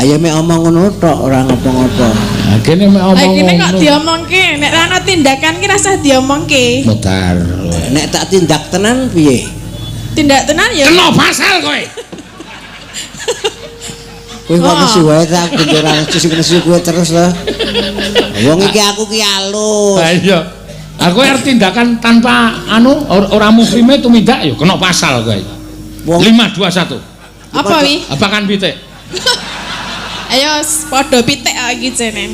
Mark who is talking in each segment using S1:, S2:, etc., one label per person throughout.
S1: Ayo mek omong ngono tok ora ngopo-ngopo.
S2: Ha kene mek
S3: Lah
S2: omong.
S3: kene kok diomongke, nek ra ana tindakan ki rasah diomongke.
S2: Mutar.
S1: Nek tak tindak tenan piye?
S3: Tindak tenan ya.
S2: Kena pasal kowe.
S1: Kowe kok mesti wae ta aku ora nesu kowe terus to. Wong iki aku ki alus.
S2: Ha iya. Aku arep tindakan tanpa anu ora muhrime tumindak ya kena pasal kowe.
S1: Wong
S2: 5 2 1.
S3: Apa wi?
S2: Apa kan pitik?
S3: Ayo padha pitik iki jene.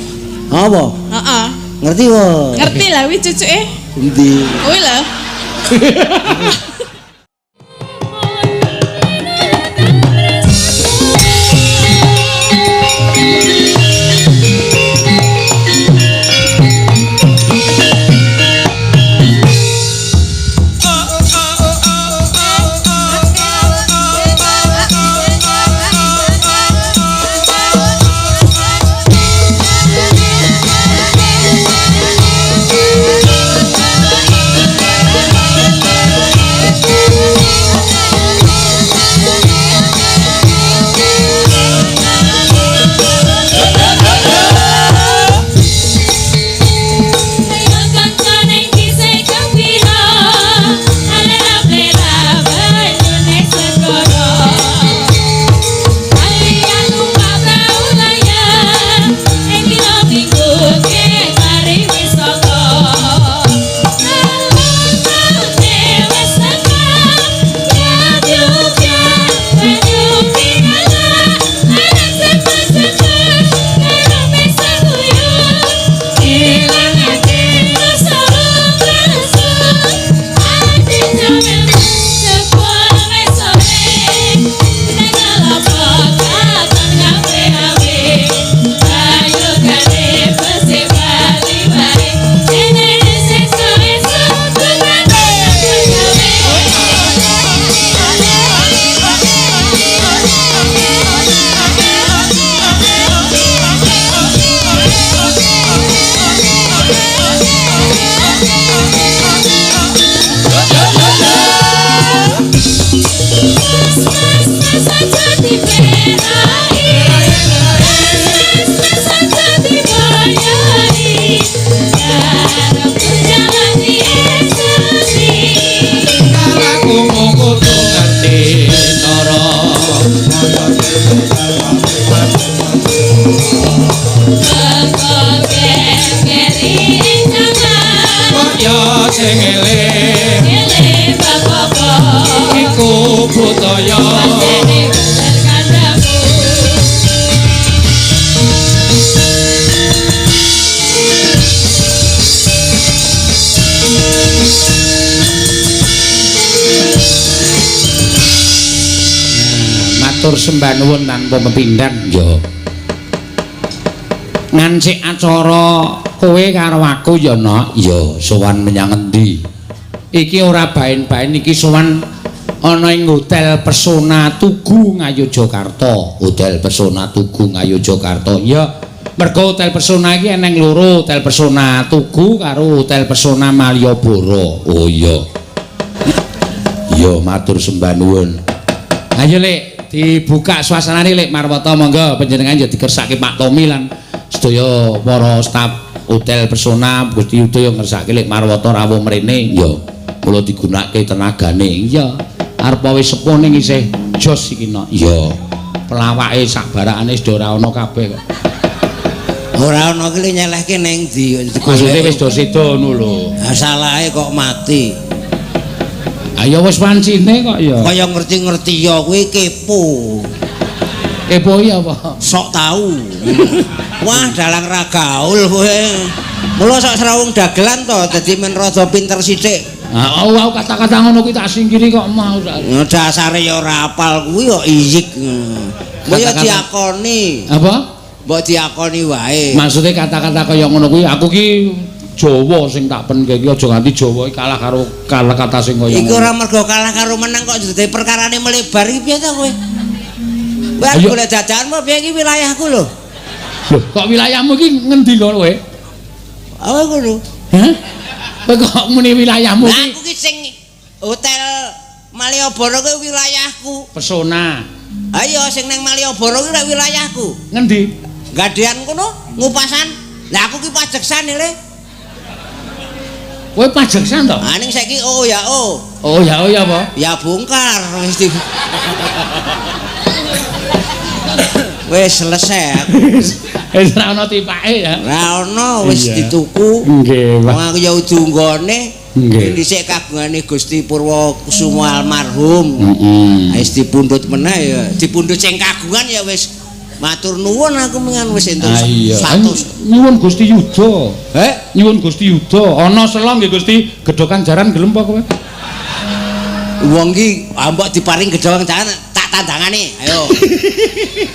S1: Apa?
S3: Heeh.
S1: Ngerti wo?
S3: Ngerti lah wi cucuke.
S1: Endi?
S3: Kuwi lho.
S2: Matur sembah nuwun tanpa pepindhan ya. Ngancik acara kowe karo aku ya, Nok. Ya, sowan menyang endi? Iki ora baen-baen iki sowan ana ing Hotel Pesona Tugu Ngayogyakarta. Hotel Pesona Tugu Ngayogyakarta. Ya, mergo Hotel Pesona iki eneng loro, Hotel Pesona Tugu karo Hotel Pesona Malioboro. Oh iya. Ya, matur sembah nuwun. Ayo Lek, dibuka suasanane Lek Marwoto, monggo panjenengan ya dikersake Pak Tommy lan sedaya para staf Hotel Pesona Gusti Yuda ya ngersake Lek Marwoto rawuh mrene ya kula digunakake tenagane. Iya, arep wis sepuh ning isih jos iki nok. Iya, pelawake sak barakane wis ora ana kabeh kok.
S1: Ora ana ki nyelehke ning ndi?
S2: Maksude wis do seda ngono lho.
S1: Salahe kok mati.
S2: Ayo wis wancine kok ya.
S1: Kaya ngerti-ngerti ya kowe kepo.
S2: Kepo iki apa?
S1: Sok tahu. Wah, dalang ra gaul kowe. Mula sok srawung dagelan to dadi men rada pinter sithik.
S2: Ah, aku kata-kata ngono kuwi tak singkiri kok mau.
S1: Dasare ya ora apal kuwi kok iyik. Mbok ya diakoni.
S2: Apa?
S1: Mbok diakoni wae.
S2: Maksude kata-kata kaya ngono kuwi aku ki Jawa sing tak penke iki aja nganti Jawa iki kalah karo kata sing kaya ngono.
S1: Iku ora mergo kalah karo menang kok dadi perkarane melebar iki piye to kowe? Kowe arep golek jajahan apa piye iki wilayahku lho.
S2: Lho, kok wilayahmu iki ngendi kok kowe?
S1: Apa ngono?
S2: Hah? Kowe kok muni wilayahmu iki?
S1: Lah aku ki sing Hotel Malioboro kuwi wilayahku.
S2: Pesona.
S1: Ayo sing nang Malioboro kuwi rak wilayahku.
S2: Ngendi?
S1: Gadean kono ngupasan. Lah aku ki pajeksan le.
S2: Kowe pajeksan to?
S1: Ah ning saiki oh ya oh.
S2: Oh ya oh ya apa?
S1: Ya bongkar wis di. Wis selesai aku.
S2: Wis ora ana tipake ya.
S1: Ora ana wis dituku.
S2: Nggih, Pak.
S1: Wong aku ya udu nggone.
S2: Nggih.
S1: Dhisik kagungane Gusti Purwokusumo almarhum.
S2: Heeh.
S1: Wis dipundhut meneh ya, dipundhut sing kagungan ya wis matur nuwun aku mengan wis entuk
S2: Ah iya.
S1: 100.
S2: Nyuwun Gusti Yuda.
S1: Heh,
S2: Nyuwun Gusti Yuda. Ana selo nggih Gusti, gedhokan jaran gelem apa kowe?
S1: Wong ki ambok diparing gedhokan jaran tak tandangane. Ayo.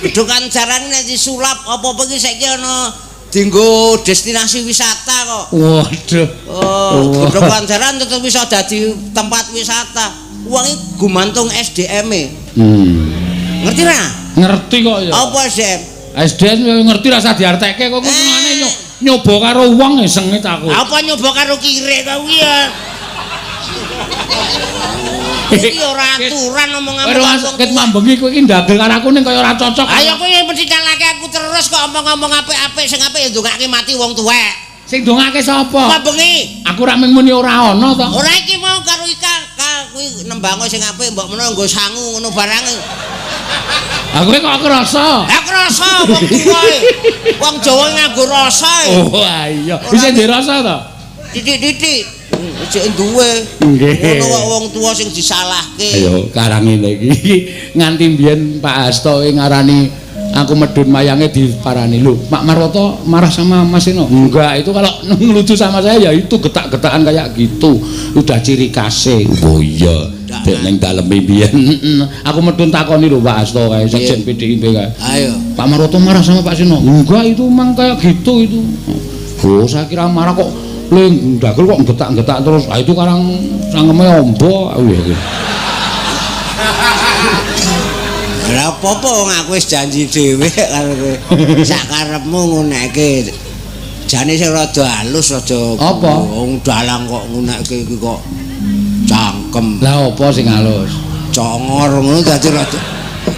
S1: Gedhokan jaran nek disulap apa-apa ki saiki ana dienggo destinasi wisata kok.
S2: Waduh.
S1: Oh, gedhokan jaran tetep bisa dadi tempat wisata. Wong iki gumantung SDM-e. Ngerti ra?
S2: Ngerti kok ya.
S1: Apa SDM?
S2: SDM ya ngerti rasa diartekke kok ngene nyoba karo wong sengit aku.
S1: Apa nyoba karo kirek kok kuwi ya? Iki ora aturan omong-omong.
S2: Ora ket mambengi kowe iki ndagel karo aku ning kaya ora cocok.
S1: Ayo kowe mesti nyalake aku terus kok omong-omong apik-apik sing apik ya ndongake mati wong tuwek.
S2: Sing ndongake sapa?
S1: Mambengi.
S2: Aku ora mung muni ora ana to.
S1: Ora iki mau karo Ika, kuwi nembango sing apik mbok menawa nggo sangu ngono barang.
S2: Aku kok krasa.
S1: Lah krasa wong tuwa. Wong Jawa nganggo rasa.
S2: Oh iya. Isih ndek rasa to?
S1: Titik-titik. Jek duwe.
S2: Nggih.
S1: Ngono kok wong tuwa sing disalahke.
S2: Ayo karang ngene iki nganti mbiyen Pak Hasto ngarani aku medun mayange diparani. Lho, Pak Marwoto marah sama Mas Seno? Enggak, itu kalau ngelucu sama saya ya itu getak-getakan kayak gitu. Udah ciri khasnya. Oh iya. Dek ning daleme mbiyen. Aku medun takoni lho Pak Hasto kae sekjen PDIP kae.
S1: Ayo.
S2: Pak Marwoto marah sama Pak Seno? Enggak, itu memang kayak gitu itu. Oh, saya kira marah kok le ndagel kok getak-getak terus. Ah itu karang cangkeme ombo. Iya.
S1: Ora apa-apa wong aku wis janji dhewe karo kowe. Sak karepmu ngunekke. Jane sing rada halus rada
S2: apa?
S1: Wong dalang kok ngunekke iki kok cangkem.
S2: Lah apa sing halus?
S1: Congor ngono dadi rada.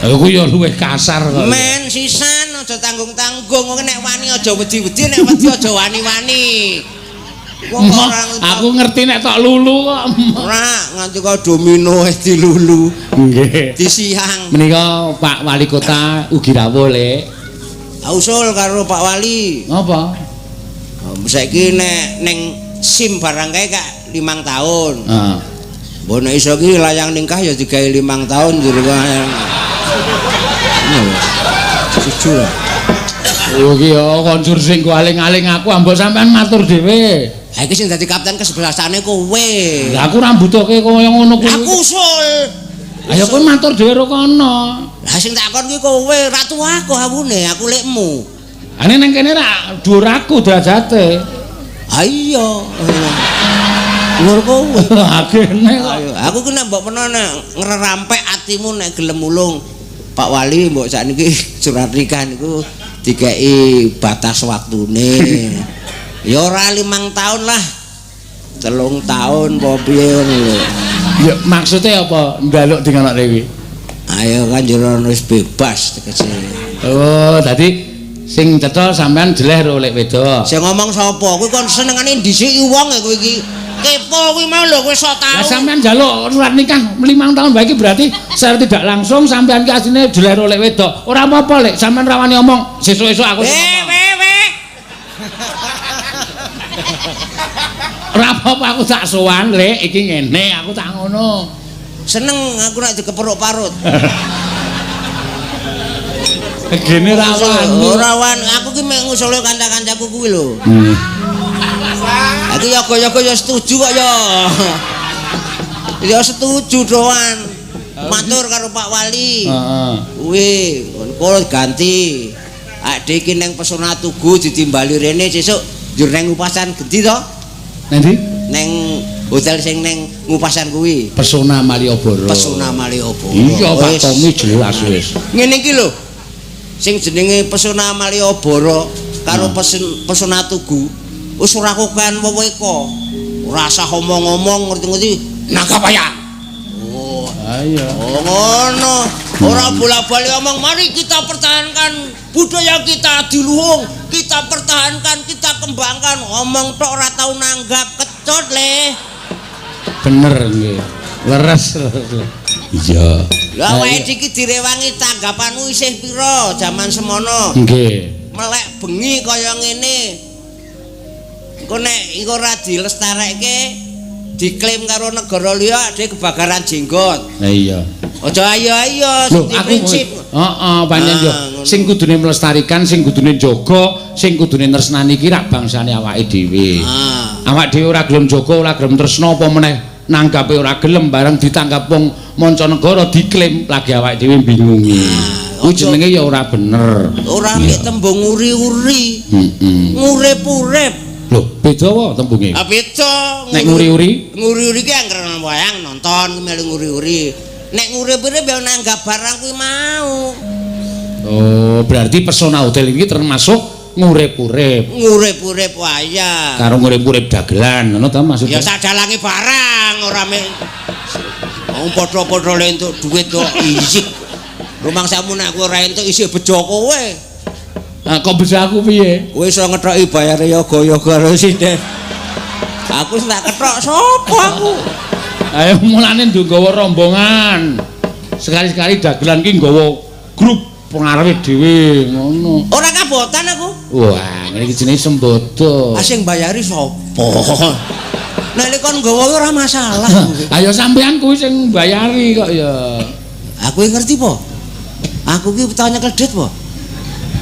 S2: Lha kuwi ya luwih kasar kok.
S1: Men sisan aja tanggung-tanggung. Wong nek wani aja wedi-wedi, nek wedi aja wani-wani. Wong ora
S2: aku ngerti nek tok lulu kok.
S1: Ora nganti kok domino wis dilulu.
S2: Nggih.
S1: Disiang.
S2: Menika Pak Wali Kota ugi rawuh, Lek.
S1: Usul karo Pak Wali.
S2: Ngapa?
S1: Saiki nek ning SIM barang kae kak 5 tahun.
S2: Heeh.
S1: Mbok nek iso ki layang ningkah ya digawe 5 tahun njur. Jujur.
S2: Oh iki ya konjur sing go aling-aling aku ambok sampean matur dhewe.
S1: Ha iki sing dadi kapten keseblasane kowe.
S2: Lah aku ora mbutuhke kaya ngono kuwi.
S1: Aku usul.
S2: Ayo kowe matur dhewe ro kono.
S1: Lah sing takon kuwi kowe, ratu aku awune, aku lekmu.
S2: Ane nang kene ra dhuwur aku derajate.
S1: Ha iya. Dhuwur kowe.
S2: Akene kok.
S1: Aku ki nek mbok menawa nek ngrerampek atimu nek gelem mulung Pak Wali mbok sakniki surat nikah niku dikeki batas waktune. Ya ora 5 tahun lah. 3 tahun apa piye ngono lho.
S2: Ya maksudnya apa njaluk dingonokne kuwi?
S1: Ayo kan jero wis bebas tegese.
S2: Oh, dadi sing cetha sampean jeleh ro lek wedok.
S1: Sing ngomong sapa? Kuwi kon senengane ndhisiki wong e kowe iki. Kepo kuwi mau lho kowe sok tau.
S2: Lah sampean njaluk surat nikah 5 tahun wae iki berarti secara tidak langsung sampean ki asline jeleh ro lek wedok. Ora apa-apa lek sampean rawani omong sesuk-esuk aku. Ora apa-apa aku tak sowan lek iki ngene aku tak ngono.
S1: Seneng aku nek dikeperuk parut.
S2: Gene ra wani.
S1: Ora wani, aku ki mek ngusule kanca-kancaku kuwi lho. Aku yoga-yoga ya setuju kok ya. Ya setuju doan. Matur karo Pak Wali.
S2: Heeh.
S1: Kuwi kono ganti. Ade iki nang Pesona Tugu ditimbali rene sesuk njur nang Ngupasan gendi to?
S2: Nang ndi?
S1: Neng hotel sing neng Ngupasan kuwi.
S2: Pesona Malioboro.
S1: Pesona Malioboro.
S2: Iya Pak Tommy jelas wis.
S1: Ngene iki lho. Sing jenenge Pesona Malioboro karo Pesona Tugu wis ora kokean weweka. Ora usah omong-omong ngerti-ngerti nangkap ayam. Oh.
S2: Ha iya.
S1: Oh ngono. Ora bola-bali omong mari kita pertahankan budaya kita adiluhung, kita pertahankan, kita kembangkan. Omong tok ora tau nanggap, kecut le.
S2: Bener nggih. Leres, leres. Iya.
S1: Lah awake iki direwangi tanggapanmu isih pira jaman semono?
S2: Nggih.
S1: Melek bengi kaya ngene. Engko nek iku ora dilestarekke diklaim karo negara liya ade kebakaran jenggot.
S2: Lah iya.
S1: Aja ayo-ayo
S2: Lho,
S1: sing
S2: aku
S1: prinsip.
S2: Heeh, pancen yo.
S1: Ah, ngono.
S2: Sing kudune melestarikan, sing kudune njaga, sing kudune tresnani iki rak bangsane awake dhewe.
S1: Ah.
S2: Awak dhewe ora gelem jaga, ora gelem tresna apa meneh nanggape ora gelem bareng ditanggap wong mancanegara diklaim lagi awake dhewe bingungi.
S1: Ah,
S2: Kuwi jenenge ya ora bener.
S1: Ora mek tembung uri-uri,
S2: Heeh.
S1: ngurip-urip.
S2: Lho, beda wae tembunge.
S1: Ah beda.
S2: Nek nguri-uri,
S1: Nguri-uri ki angger wayang nonton ki melu nguri-uri. Nek ngurip-urip ya nanggap barang kuwi mau.
S2: Oh, berarti Pesona Hotel ini termasuk ngurip-urip.
S1: Ngurip-urip wayang.
S2: Karo ngurip-urip dagelan, ngono ta maksudnya?
S1: Ya sadalange barang ora mek wong padha-padha le entuk duit kok isik. Rumangsamu nek aku ora entuk isih bejo kowe.
S2: Ah, kok bisa aku piye?
S1: Kowe iso ngethoki bayare yoga-yoga karo sinden. Aku wis tak kethok sapa aku?
S2: Ayo mulane nduk nggawa rombongan. Sekali-sekali dagelan ki nggawa grup pengaruhe dhewe ngono.
S1: Ora kabotan aku.
S2: Wah, ngene iki jenenge sembodo.
S1: Ah sing bayari sapa? Nek lek kon nggawa ora masalah.
S2: Ayo sampean kuwi sing bayari kok ya.
S1: Aku ngerti po. Aku ki tau nyekel duit po.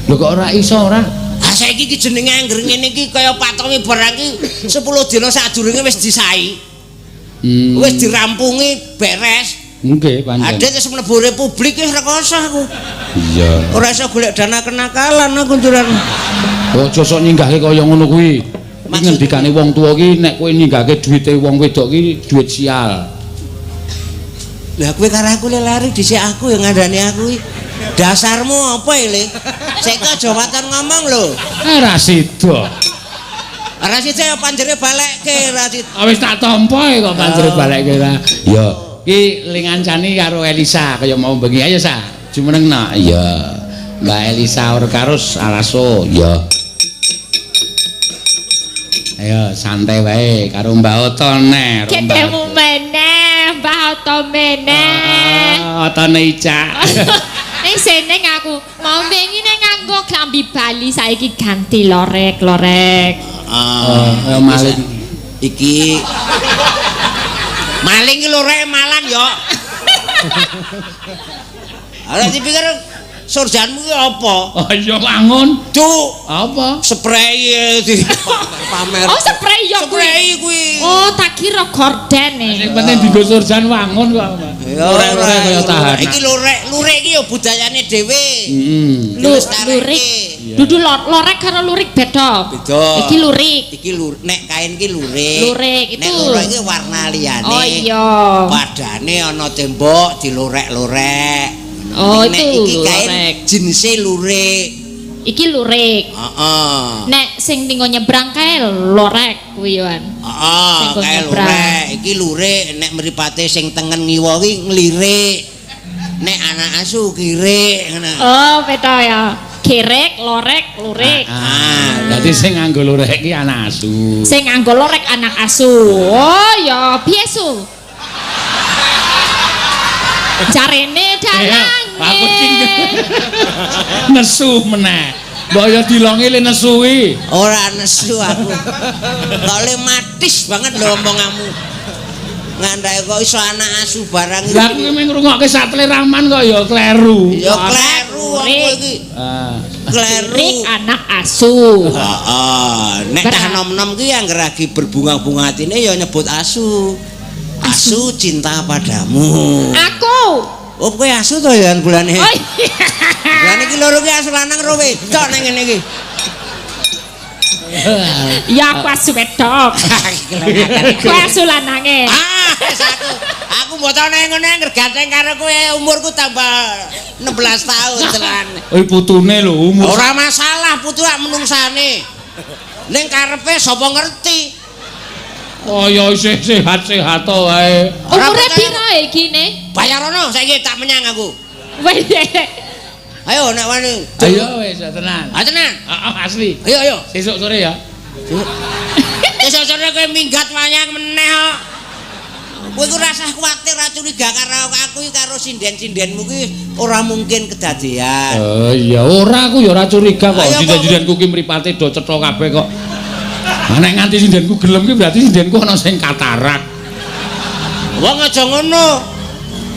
S2: Lho kok ora iso ora?
S1: Ah saiki ki jenenge angger ngene iki kaya patomi barang ki 10 dina sadurunge wis disai. Wis dirampungi beres.
S2: Nggih, pancen.
S1: Adit wis mlebu republik wis rekoso aku.
S2: Iya.
S1: Ora iso golek dana kenakalan aku njuran.
S2: Aja sok nyinggahke kaya ngono kuwi.
S1: Maksud-
S2: Ngendikane wong tuwa ki nek kowe nyinggahke duwite wong wedok ki duit sial.
S1: Lah kowe karo aku le lari dhisik aku ya ngandani aku iki. Dasarmu apa le? Saiki aja waton ngomong lho.
S2: Eh ra sida.
S1: Ora sida ya panjere balekke ra sida.
S2: Ah wis tak tampa e kok panjere balekke ta. Ya, ki ling ngancani karo Elisa kaya mau bengi. Ayo Sa, jumeneng nak. Iya. Mbak Elisa Orkarus Alaso. Ya. Ayo santai wae karo Mbak Oto neh. Karo Mbak
S3: Ketemu meneh, Mbah Oto meneh.
S2: Ah, Otone Ica.
S3: Ning seneng aku. Mau wingi ning nganggo klambi Bali saiki ganti lorek-lorek.
S1: Ah,
S2: Oh, maling.
S1: Iki maling ki lorek malang yo. Ora dipikir surjanmu ki apa?
S2: Oh iya wangun.
S1: Cuk,
S2: Apa?
S1: spray di pamer.
S3: Oh, spray yo kuwi.
S1: Spray kuwi.
S3: Oh, tak kira gorden e.
S2: Sing penting dienggo surjan wangun kok.
S1: Ya,
S2: Lorek-lorek kaya tahanan.
S1: Iki lorek, lurek iki ya budayane dhewe.
S2: Heeh.
S1: Dilestareke.
S3: Lurik. Dudu lorek karo lurik beda.
S1: Beda.
S3: Iki lurik.
S1: Iki lur, nek kain ki lurik.
S3: Lurik
S1: Nek
S3: itu.
S1: lurek iki warna liyane.
S3: Oh iya.
S1: Padane ana tembok dilorek-lorek.
S3: Oh,
S1: Nek
S3: itu
S1: iki kain
S3: lorek.
S1: jenise lurik.
S3: Iki lurik.
S1: Heeh.
S3: Nek sing tinggo nyebrang kae lorek kuwi yoan.
S1: Heeh,
S3: Sing nggo
S1: kae
S3: nyebrang.
S1: lurek. Iki lurik nek mripate sing tengen ngiwa kuwi nglirik. Nek anak asu kirik ngono.
S3: Oh, beda ya. Kirek, lorek, lurik.
S2: Ah, dadi sing nganggo lorek iki anak asu.
S3: Sing nganggo lorek anak asu. Oh ya, piye su? Jarene dalange.
S2: Aku cing. Nesu meneh. Mbok ya dilongi le nesu kuwi.
S1: Ora nesu aku. Kok le matis banget lho omonganmu. Ngandake kok iso anak asu barang
S2: Lah aku ki mung ngrungokke Sate Rahman kok ya kleru.
S1: Ya kleru aku iki.
S2: Ah.
S1: Kleru.
S3: Lurik anak asu.
S1: Heeh, nek tah nom-nom ki angger lagi berbunga-bunga atine ya nyebut asu. Asu cinta padamu.
S3: Aku.
S1: Oh, kowe asu to ya bulane.
S3: Oh iya.
S1: Bulane iki loro ki asu lanang ro wedok nang ngene iki.
S3: Ya aku asu wedok. Kowe asu lanange.
S1: Ah, wis aku. Aku mbok nang ngene angger ganteng karo kowe umurku tambah 16 tahun tenan.
S2: Oh putune lho umur.
S1: Ora masalah putu ak menungsane. Ning karepe sapa ngerti?
S2: Oh ya isih sehat-sehat to wae.
S1: Ora
S3: Umure
S1: percaya.
S3: pira iki ne?
S1: Bayarono saiki tak menyang aku.
S3: Weh.
S1: Ayo nek wani.
S2: Ayo wis tenan.
S1: Ah tenan.
S2: Heeh, asli.
S1: Ayo ayo.
S2: Sesuk sore ya.
S1: Sesuk sore kowe minggat wayang meneh kok. Kowe iku rasah kuwatir ra curiga karo aku iki karo sinden-sindenmu ki ora mungkin kedadean.
S2: Oh iya, ora aku ya ora curiga kok.
S1: Ayo,
S2: Sindenku ki mripate do cetha kabeh kok. Lah nek nganti sindenku gelem ki berarti sindenku ana sing katarak.
S1: Wong aja ngono.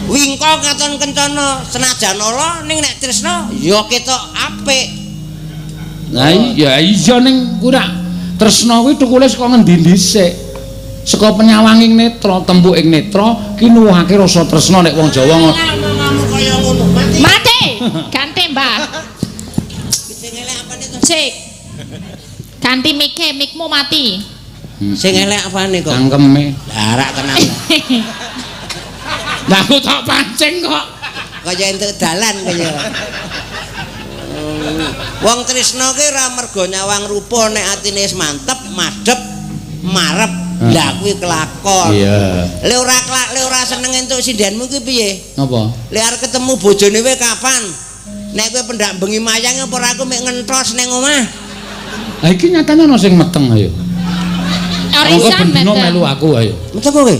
S1: Wingko katon kencana senajan ala ning nek tresna ya ketok apik.
S2: Lah iya iya ning kuwi rak tresna kuwi tukule saka ngendi dhisik. Saka penyawanging netra, tempuking netra ki nuwuhake rasa tresna nek wong Jawa ngono.
S1: Omonganmu kaya ngono. Mati.
S3: Mati. Ganti, Mbah.
S1: Sing elek apane to?
S3: Cek. Ganti mike, mikmu mati.
S1: Sing elek apane kok?
S2: Cangkeme.
S1: Lah rak tenan.
S2: Lah aku tak pancing kok.
S1: Kaya entuk dalan kaya. Wong tresna ki ora mergo nyawang rupa nek atine wis mantep, madhep, marep. Lah kuwi kelakon.
S2: Iya.
S1: Le ora le ora seneng entuk sindenmu ki piye?
S2: Napa?
S1: Le arep ketemu bojone kowe kapan? Nek kowe pendak bengi mayang apa ora aku mek ngentos ning omah?
S2: Lah iki nyatane ana sing meteng ayo.
S3: Ora
S2: Monggo
S3: iso
S2: bendina
S3: meteng.
S2: melu aku ayo.
S1: Meteng kowe?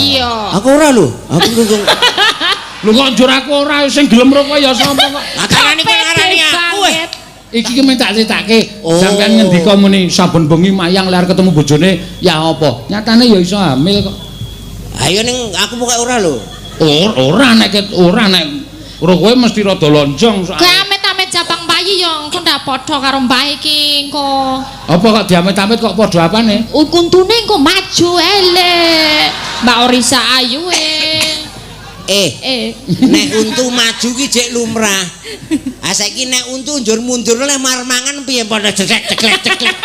S3: Iya.
S1: Aku ora lho. Aku kok
S2: Lho kok njur aku ora sing gelem roko ya sapa kok.
S1: Lah karane kowe ngarani aku.
S3: Banget.
S2: Iki ki minta critake.
S1: Oh.
S2: Sampeyan ngendika muni saben bengi mayang lar ketemu bojone ya apa? Nyatane ya iso hamil kok.
S1: Ayo ning aku pokoke ora lho.
S2: Ora nek ora nek ora kowe mesti rada lonjong
S3: Kowe
S2: soalnya.
S3: amit-amit cabang bayi yo engko ndak padha karo mbah iki engko.
S2: Apa kok diamit-amit kok padha apane?
S3: Ukuntune engko maju elek. Mbak Orisa ayu e.
S1: Nek untu maju ki jek lumrah. Ah saiki nek untu njur mundur leh mar mangan piye padha jeglek jeglek jeglek.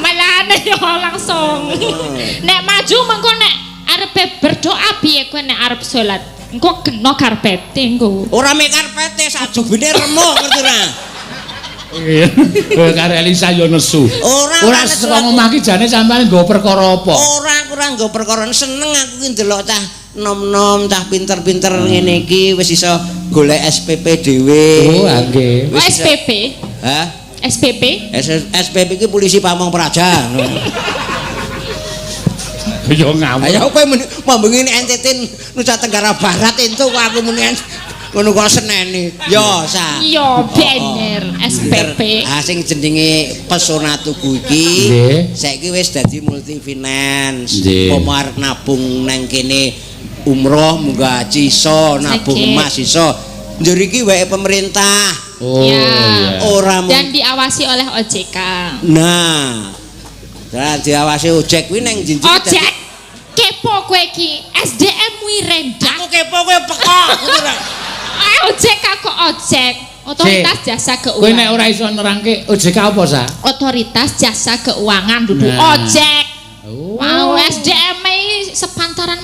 S3: Malahane yo langsung. Nek maju mengko nek arepe berdoa piye kowe nek arep salat. Engko kena karpete engko.
S1: Ora mek karpete sak jubine remuk ngerti ora?
S2: Iya. Kowe karo Elisa yo nesu.
S1: Ora
S2: Ora saka omah ki jane sampeyan nggo perkara apa?
S1: Ora aku ora nggo perkara seneng aku ki ndelok cah nom-nom, cah pinter-pinter ngene iki wis iso golek SPP dhewe.
S2: Oh, nggih.
S3: Oh, SPP.
S1: Hah?
S3: SPP?
S1: SPP ki polisi pamong praja.
S2: Ya ngawur.
S1: Ayo kowe mbengi NTT Nusa Tenggara Barat entuk kok aku muni ngono kok seneni. Ya sa.
S3: Iya bener SPP.
S1: Ah sing jenenge Pesona Tugu iki saiki wis dadi multi finance. Pomo arep nabung nang kene umroh munggah haji iso, nabung emas iso. Njur iki wae pemerintah.
S2: Oh iya.
S1: Ora
S3: dan diawasi oleh OJK.
S1: Nah. Lah diawasi ojek kuwi nang jinjing.
S3: Ojek kepo kowe iki. SDM kuwi rendah.
S1: Aku kepo kowe pekok ngono ra.
S3: OJK kok ojek. Otoritas Jasa Keuangan.
S2: Kowe nek ora iso nerangke OJK apa sa?
S3: Otoritas Jasa Keuangan dudu
S2: nah.
S3: Ojek.
S2: Oh.
S3: Wow, SDM sepantaran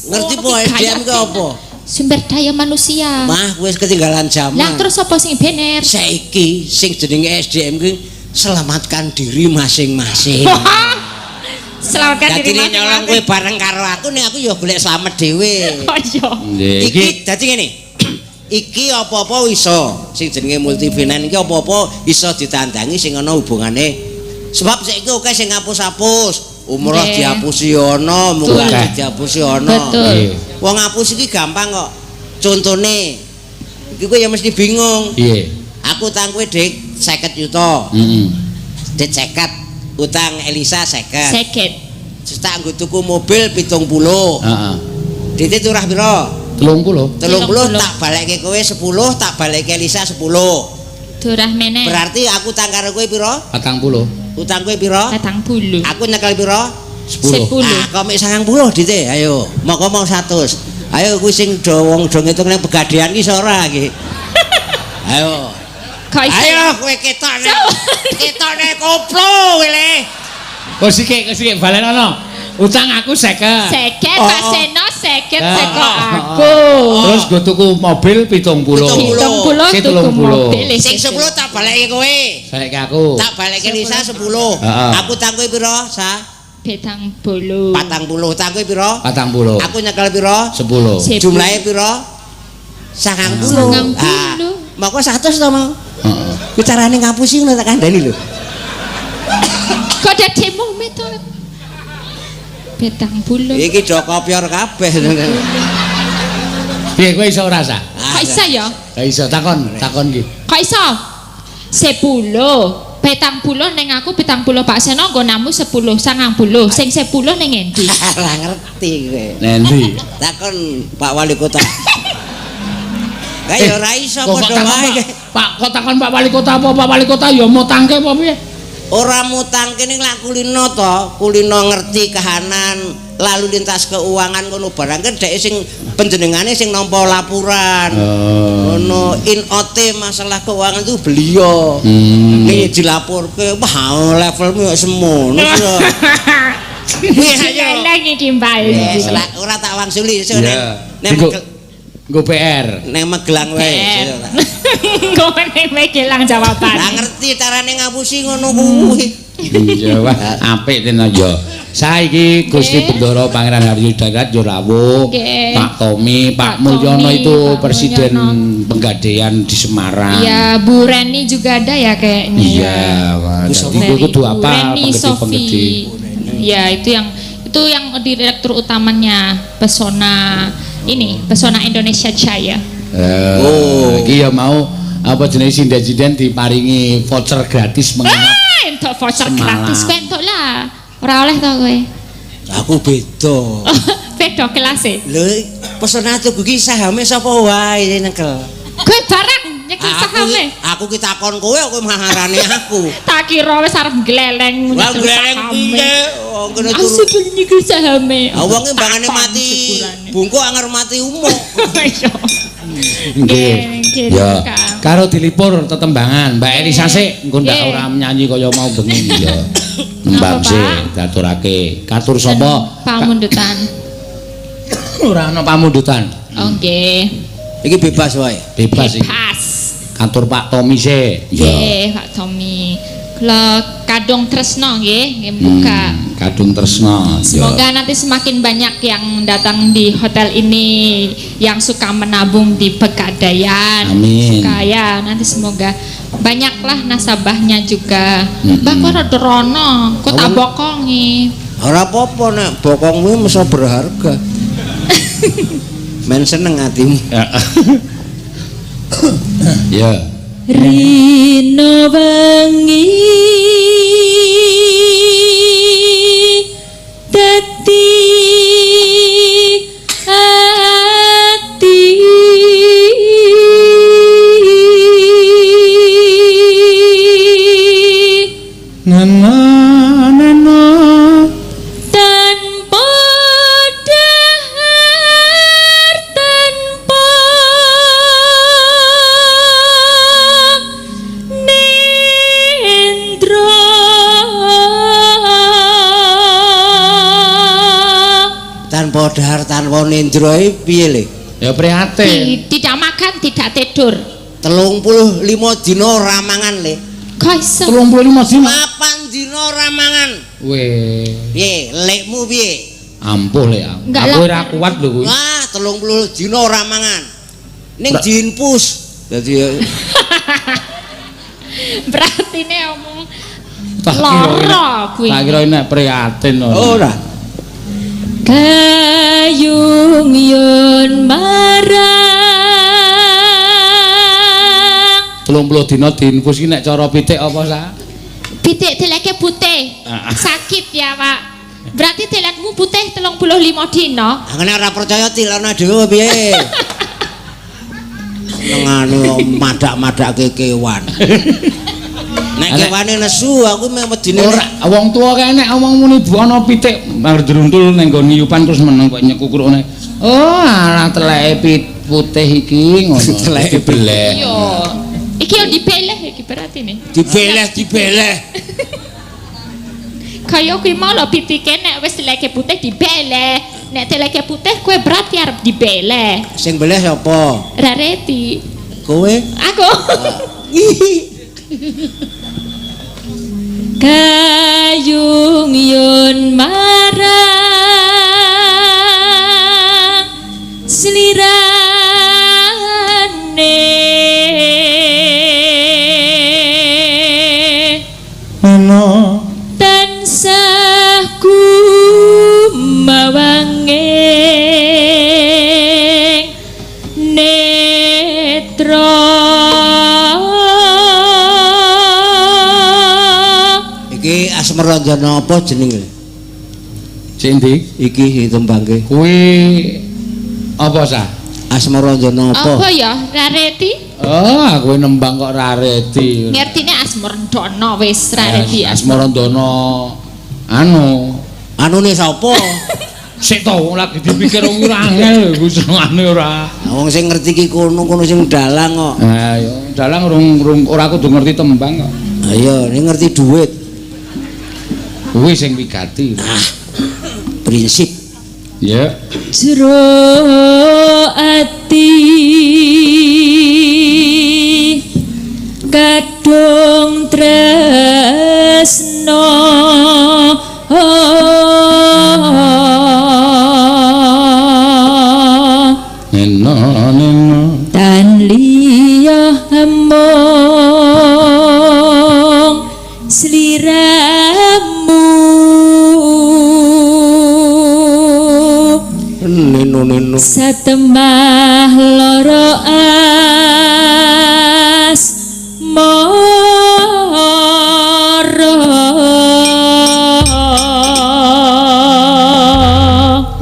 S1: ngerti po SDM ki apa?
S3: Sumber daya manusia.
S1: Mah wis ketinggalan zaman.
S3: Lah terus apa sing bener?
S1: Saiki sing jenenge SDM ki selamatkan diri masing-masing.
S3: Selamatkan diri masing-masing.
S1: Dadi nyolong kowe bareng karo aku nek aku ya golek slamet dhewe.
S3: Oh iya.
S1: Iki dadi ngene. Iki apa-apa iso sing jenenge multifinance iki apa-apa iso ditandangi sing ana hubungane. Sebab saiki akeh sing ngapus-apus, umroh diapusi ana, munggah diapusi ana.
S3: Betul.
S1: Wong ngapus iki gampang kok. Contone iki kowe ya mesti bingung.
S2: Piye?
S1: Aku utang kowe Dik 50 juta.
S2: Heeh.
S1: Dik 50, utang Elisa 50.
S3: 50.
S1: Terus tak nggo tuku mobil 70.
S2: Heeh.
S1: Dik turah pira?
S2: 30.
S1: 30 tak balekke kowe 10, tak balekke Elisa 10.
S3: Durah meneh.
S1: Berarti aku utang karo kowe pira?
S2: 40.
S1: Utang kowe pira?
S3: 40.
S1: Aku nyekel pira?
S2: 10.
S1: Ah, kok mek 90 Dik. Ayo, moko mau 100. Ayo kuwi sing do wong do ngitung nang pegadaian ki iso ora iki. Ayo. Ayo kowe ketokne. Ketokne koplo kowe le.
S2: Oh sikik, sikik balenono. Utang aku 50.
S3: 50 Pak Seno 50 seko aku.
S2: Terus nggo tuku mobil 70.
S3: 70 tuku mobil.
S1: Sing 10 tak balekke kowe.
S2: Balekke aku.
S1: Tak balekke Lisa 10. Aku utang kowe pira, Sa?
S3: 70.
S1: 40. Utang kowe pira?
S2: 40.
S1: Aku nyekel pira?
S2: 10.
S1: Jumlahe pira? 90. Ah, moko 100 to mau.
S2: Heeh.
S1: Kuwi carane ngapusi ngono tak kandhani lho.
S3: Kok dadi mumet to? 70.
S1: Iki do kopyor kabeh.
S2: Piye kowe iso ora, Sa?
S3: Kok iso ya?
S2: Lah iso takon, takon iki.
S3: Kok iso? 10. 70 ning aku 70 Pak Seno nggonamu 10, 90. Sing 10 ning endi?
S1: Ora ngerti kowe.
S2: Nendi?
S1: Takon Pak Wali Kota. Lah ya ora iso
S2: Kok
S1: padha
S2: takon,
S1: wae.
S2: Pak, kok takon Pak Wali Kota apa Pak Wali Kota ya mutangke apa piye?
S1: Ora mutangke ning lak kulino to, kulino ngerti kahanan lalu lintas keuangan ngono barang kan dhek sing panjenengane sing nampa laporan.
S2: Oh.
S1: Ngono in ote masalah keuangan itu beliau.
S2: Hmm.
S1: Ning dilaporke, wah levelmu ya semono ya. Piye ayo.
S3: Leleng iki Mbak.
S1: Wis lah ora tak wangsuli sesuk nek
S2: Nggo PR.
S1: nek Magelang wae.
S3: Nggo nek Magelang jawaban.
S1: Lah ngerti carane ngapusi ngono kuwi.
S2: Iya wah apik tenan ya. Saiki Gusti Bendoro Pangeran Haryo Darat yo rawuh. Pak Tommy, Pak Mulyono itu
S3: Pak
S2: presiden
S3: Mulyono.
S2: Penggadaian di Semarang.
S3: Iya, Bu Reni juga ada ya kayaknya.
S2: Iya, wah dadi kowe kudu apal penggede-penggede.
S3: Iya, itu yang direktur utamanya Pesona ini, Pesona Indonesia Jaya.
S2: Oh, iki ya mau apa jenenge sinden-sinden diparingi voucher gratis menginap.
S3: Entuk voucher
S2: semalam.
S3: Gratis kowe entuk lah. Ora oleh to kowe.
S1: Aku beda.
S3: Beda kelas e.
S1: Lho, Pesona Tugu ki sahame sapa wae nekel.
S3: Kowe barang nyekel sahame.
S1: Aku ki takon kowe kowe maharane aku.
S3: Tak kira wis arep gleleng
S1: Lah
S3: nyekel
S1: gleleng
S3: sahame.
S1: piye? Wong kene
S3: Aku
S1: turu.
S3: sing nyekel sahame.
S1: Ah wong mbangane mati bungkuk anger mati umuk.
S3: Iya.
S2: Nggih.
S3: Nggih,
S2: Ya,
S3: Kang.
S2: karo dilipur tetembangan. Mbak Elisa sik engko ndak
S3: Nggih.
S2: ora menyanyi kaya mau bengi ya. Nembang
S3: Napa,
S2: sik
S3: Pak?
S2: diaturake. Katur sapa?
S3: Pamundutan.
S2: Ora ana pamundutan.
S3: Oh nggih.
S1: Iki bebas wae.
S2: Bebas iki.
S3: Bebas.
S2: Kantor Pak Tommy sik. Ya.
S3: Nggih, Pak Tommy. Kula Kadung Tresno nggih, nggih buka.
S2: Kadung Tresno.
S3: Semoga nanti semakin banyak yang datang di hotel ini yang suka menabung di Pegadaian.
S2: Amin.
S3: Suka ya, nanti semoga banyaklah nasabahnya juga. Mbak kok rada rono, kok tak bokongi.
S1: Ora apa-apa nek bokongmu mesti berharga. Men seneng atimu.
S2: Ya.
S3: Rino wengi dadi ati
S2: Nana nana
S3: tanpa dahar tanpa nendra
S1: Tanpa dahar tanpa nendra iki piye le?
S2: Ya prihatin.
S3: Tidak makan tidak tidur.
S1: 35 dina ora mangan le.
S3: Kok iso?
S2: 35 dina.
S1: 8 dina ora mangan.
S2: Weh,
S1: Piye lekmu piye?
S2: ampuh lek aku.
S3: Enggak
S2: Aku
S3: lah.
S2: ora kuat lho kuwi.
S1: Wah, 30 dina ora mangan. Ning diinfus. Dadi
S3: Berarti ne omong
S2: Tak kira
S3: lara kuwi.
S2: Tak kira nek prihatin
S1: ora.
S3: Gayung yun marang
S2: 30 dina diinfus ki nek cara pitik apa sa?
S3: pitik teleke putih. Sakit ya, Pak. Berarti telekmu putih 35 dina.
S1: Aku nek ora percaya tilana dhewe piye? Senengane madak-madake kewan. Nek kewane nesu aku meh wedine
S2: Ora wong tuwa kae nek omong muni bu ana pitik druntul ning nggon ngiyupan terus meneng kok nyekukrukne. Oh, alah teleke putih iki ngono.
S1: Teleke
S2: dibeleh.
S3: Iya. Iki yo dibeleh iki berarti nih.
S1: dibeleh dibeleh.
S3: Kaya kuwi mau lho pitike nek wis teleke putih dibeleh. Nek teleke putih kowe berarti arep dibeleh.
S1: Sing beleh sapa?
S3: Rareti.
S1: Kowe?
S3: Aku. Gayung yun marang sliramu
S1: Asmarandana apa jenenge?
S2: Sing ndi?
S1: Iki tembangke.
S2: Kuwi apa sa?
S1: Asmarandana apa?
S3: Apa ya? Rareti?
S2: Oh, aku nembang kok rareti.
S3: Ngertine Asmarandana wis rareti.
S2: Asmarandana anu.
S1: Anune sapa?
S2: Sik to wong lagi dipikir wong ora angel iku senengane ora.
S1: Wong sing ngerti ki kono-kono sing dalang kok.
S2: Ha iya, dalang urung ora kudu ngerti tembang kok.
S1: Ayo, ini ngerti duit.
S2: Kuwi sing wigati.
S1: Ah, prinsip.
S2: Ya.
S3: Jero ati kadung tresno
S2: neno neno
S3: tan liya among sliramu
S1: neno neno
S3: satemah loro asmara.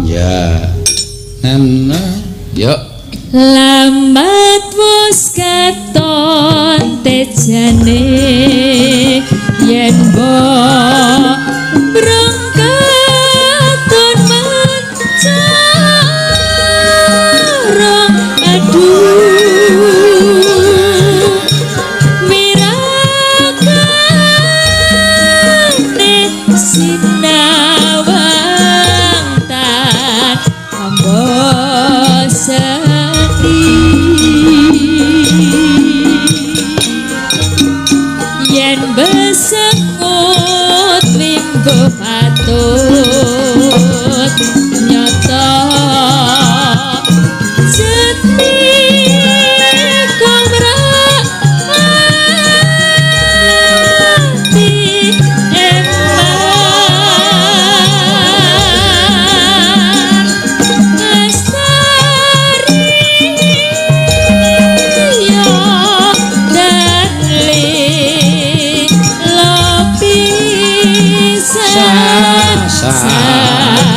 S2: Ya neno yo
S3: lamat wis katon tejane yen mbok brongkaton mencara aduh wirakane sinawang tan ambo seni yen besengut limbo patut nyata jati komra ati eman lestari yo dan lopisan sarempo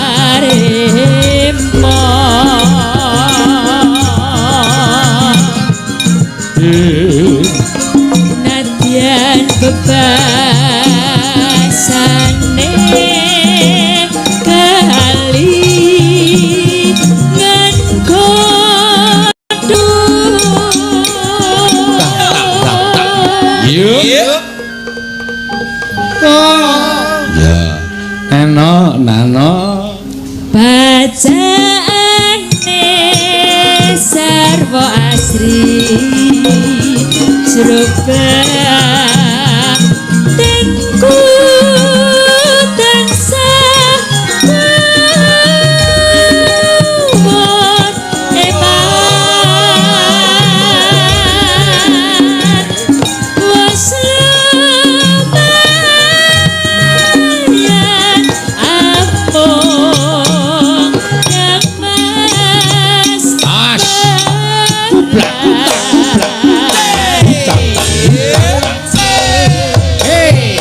S3: nadyan bebasane kali ngan kodho.
S2: Yo. Ya. Neno nano
S3: bacaane sarwa asri jroba tengku tansah tuwon eman wis lumayan amung yang mas
S2: As. Kublak kutak kublak kutak. Hei.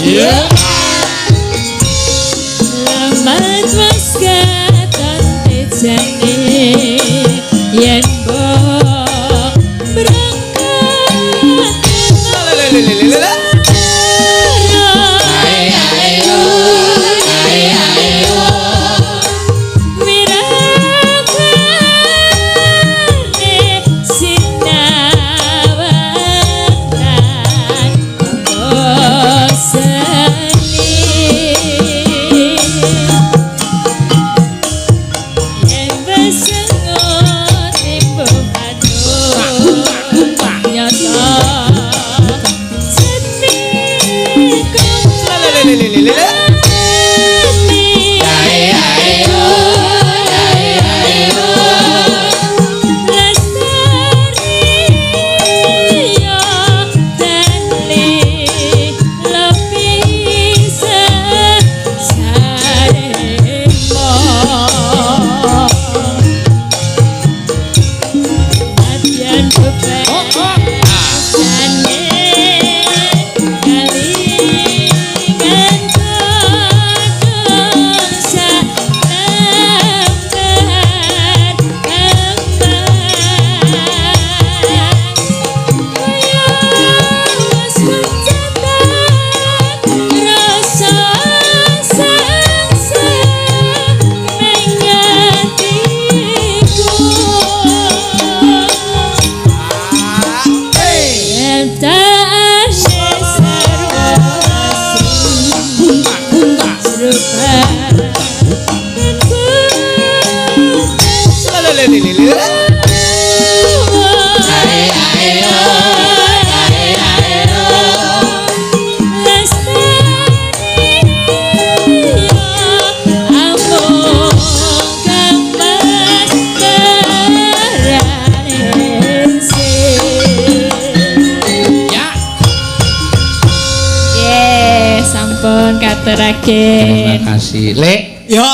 S2: Iya.
S3: Lamat wis katon tejane yen mbok berangkat wirakane sinawang tan boseni yen besengut.
S2: Ya.
S3: Yes, sampun katuraken.
S2: Terima kasih. Lek,
S1: Ya.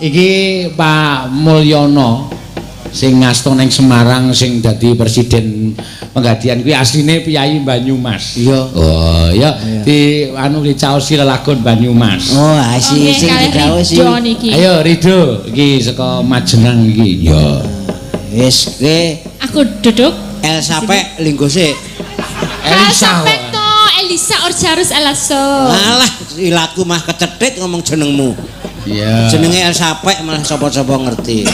S2: iki Pak Mulyono sing ngasto ning Semarang sing dadi presiden Penggadaian kuwi asline piyayi Banyumas.
S1: Iya.
S2: Oh, ya di anu dicaosi lelagon Banyumas.
S1: Oh, si sing dicaosi.
S3: Rido niki.
S2: Ayo Rido, iki saka Majenang iki. Ya.
S1: Wis, ke
S3: Aku duduk.
S1: Elsa Pek linggo sik.
S2: Elisa.
S3: Pek to, Elisa Orjarus Elaso.
S1: Alah, ilatku mah kecetit ngomong jenengmu.
S2: Iya.
S1: Jenenge Elsa Pek malah sapa-sapa ngerti.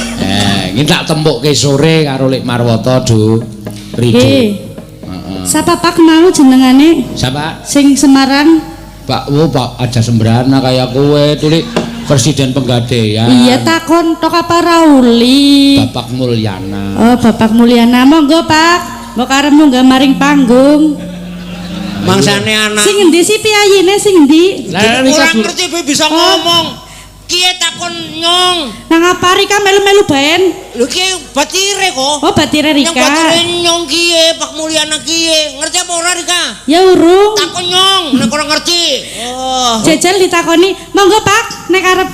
S2: Iki tak tempukke sore karo Lek Marwoto, Du. Rido.
S4: Nggih.
S2: Heeh.
S4: Sapa Pak mau jenengane
S2: Sapa?
S4: sing Semarang?
S2: Pak, wo Pak aja sembrana kaya kowe tulik presiden Penggadaian.
S4: Iya takon tok apa Rauli?
S2: Bapak Mulyana.
S4: Oh, Bapak Mulyana, monggo Pak. Mbok arep munggah maring panggung.
S1: Mangsane anak.
S4: Sing endi sih piyayine sing endi?
S2: Lah
S1: Ora ngerti be bisa ngomong. Kiye takon nyong.
S4: Nang apa Rika melu-melu baen?
S1: Lho kiye batire kok.
S4: Oh, batire
S1: Yang
S4: Rika.
S1: batire nyong kiye, Pak Mulyana kiye. Ngerti apa ora Rika?
S4: Ya urung.
S1: Takon nyong, nek ora ngerti. Oh.
S4: Jajal ditakoni, monggo Pak, nek arep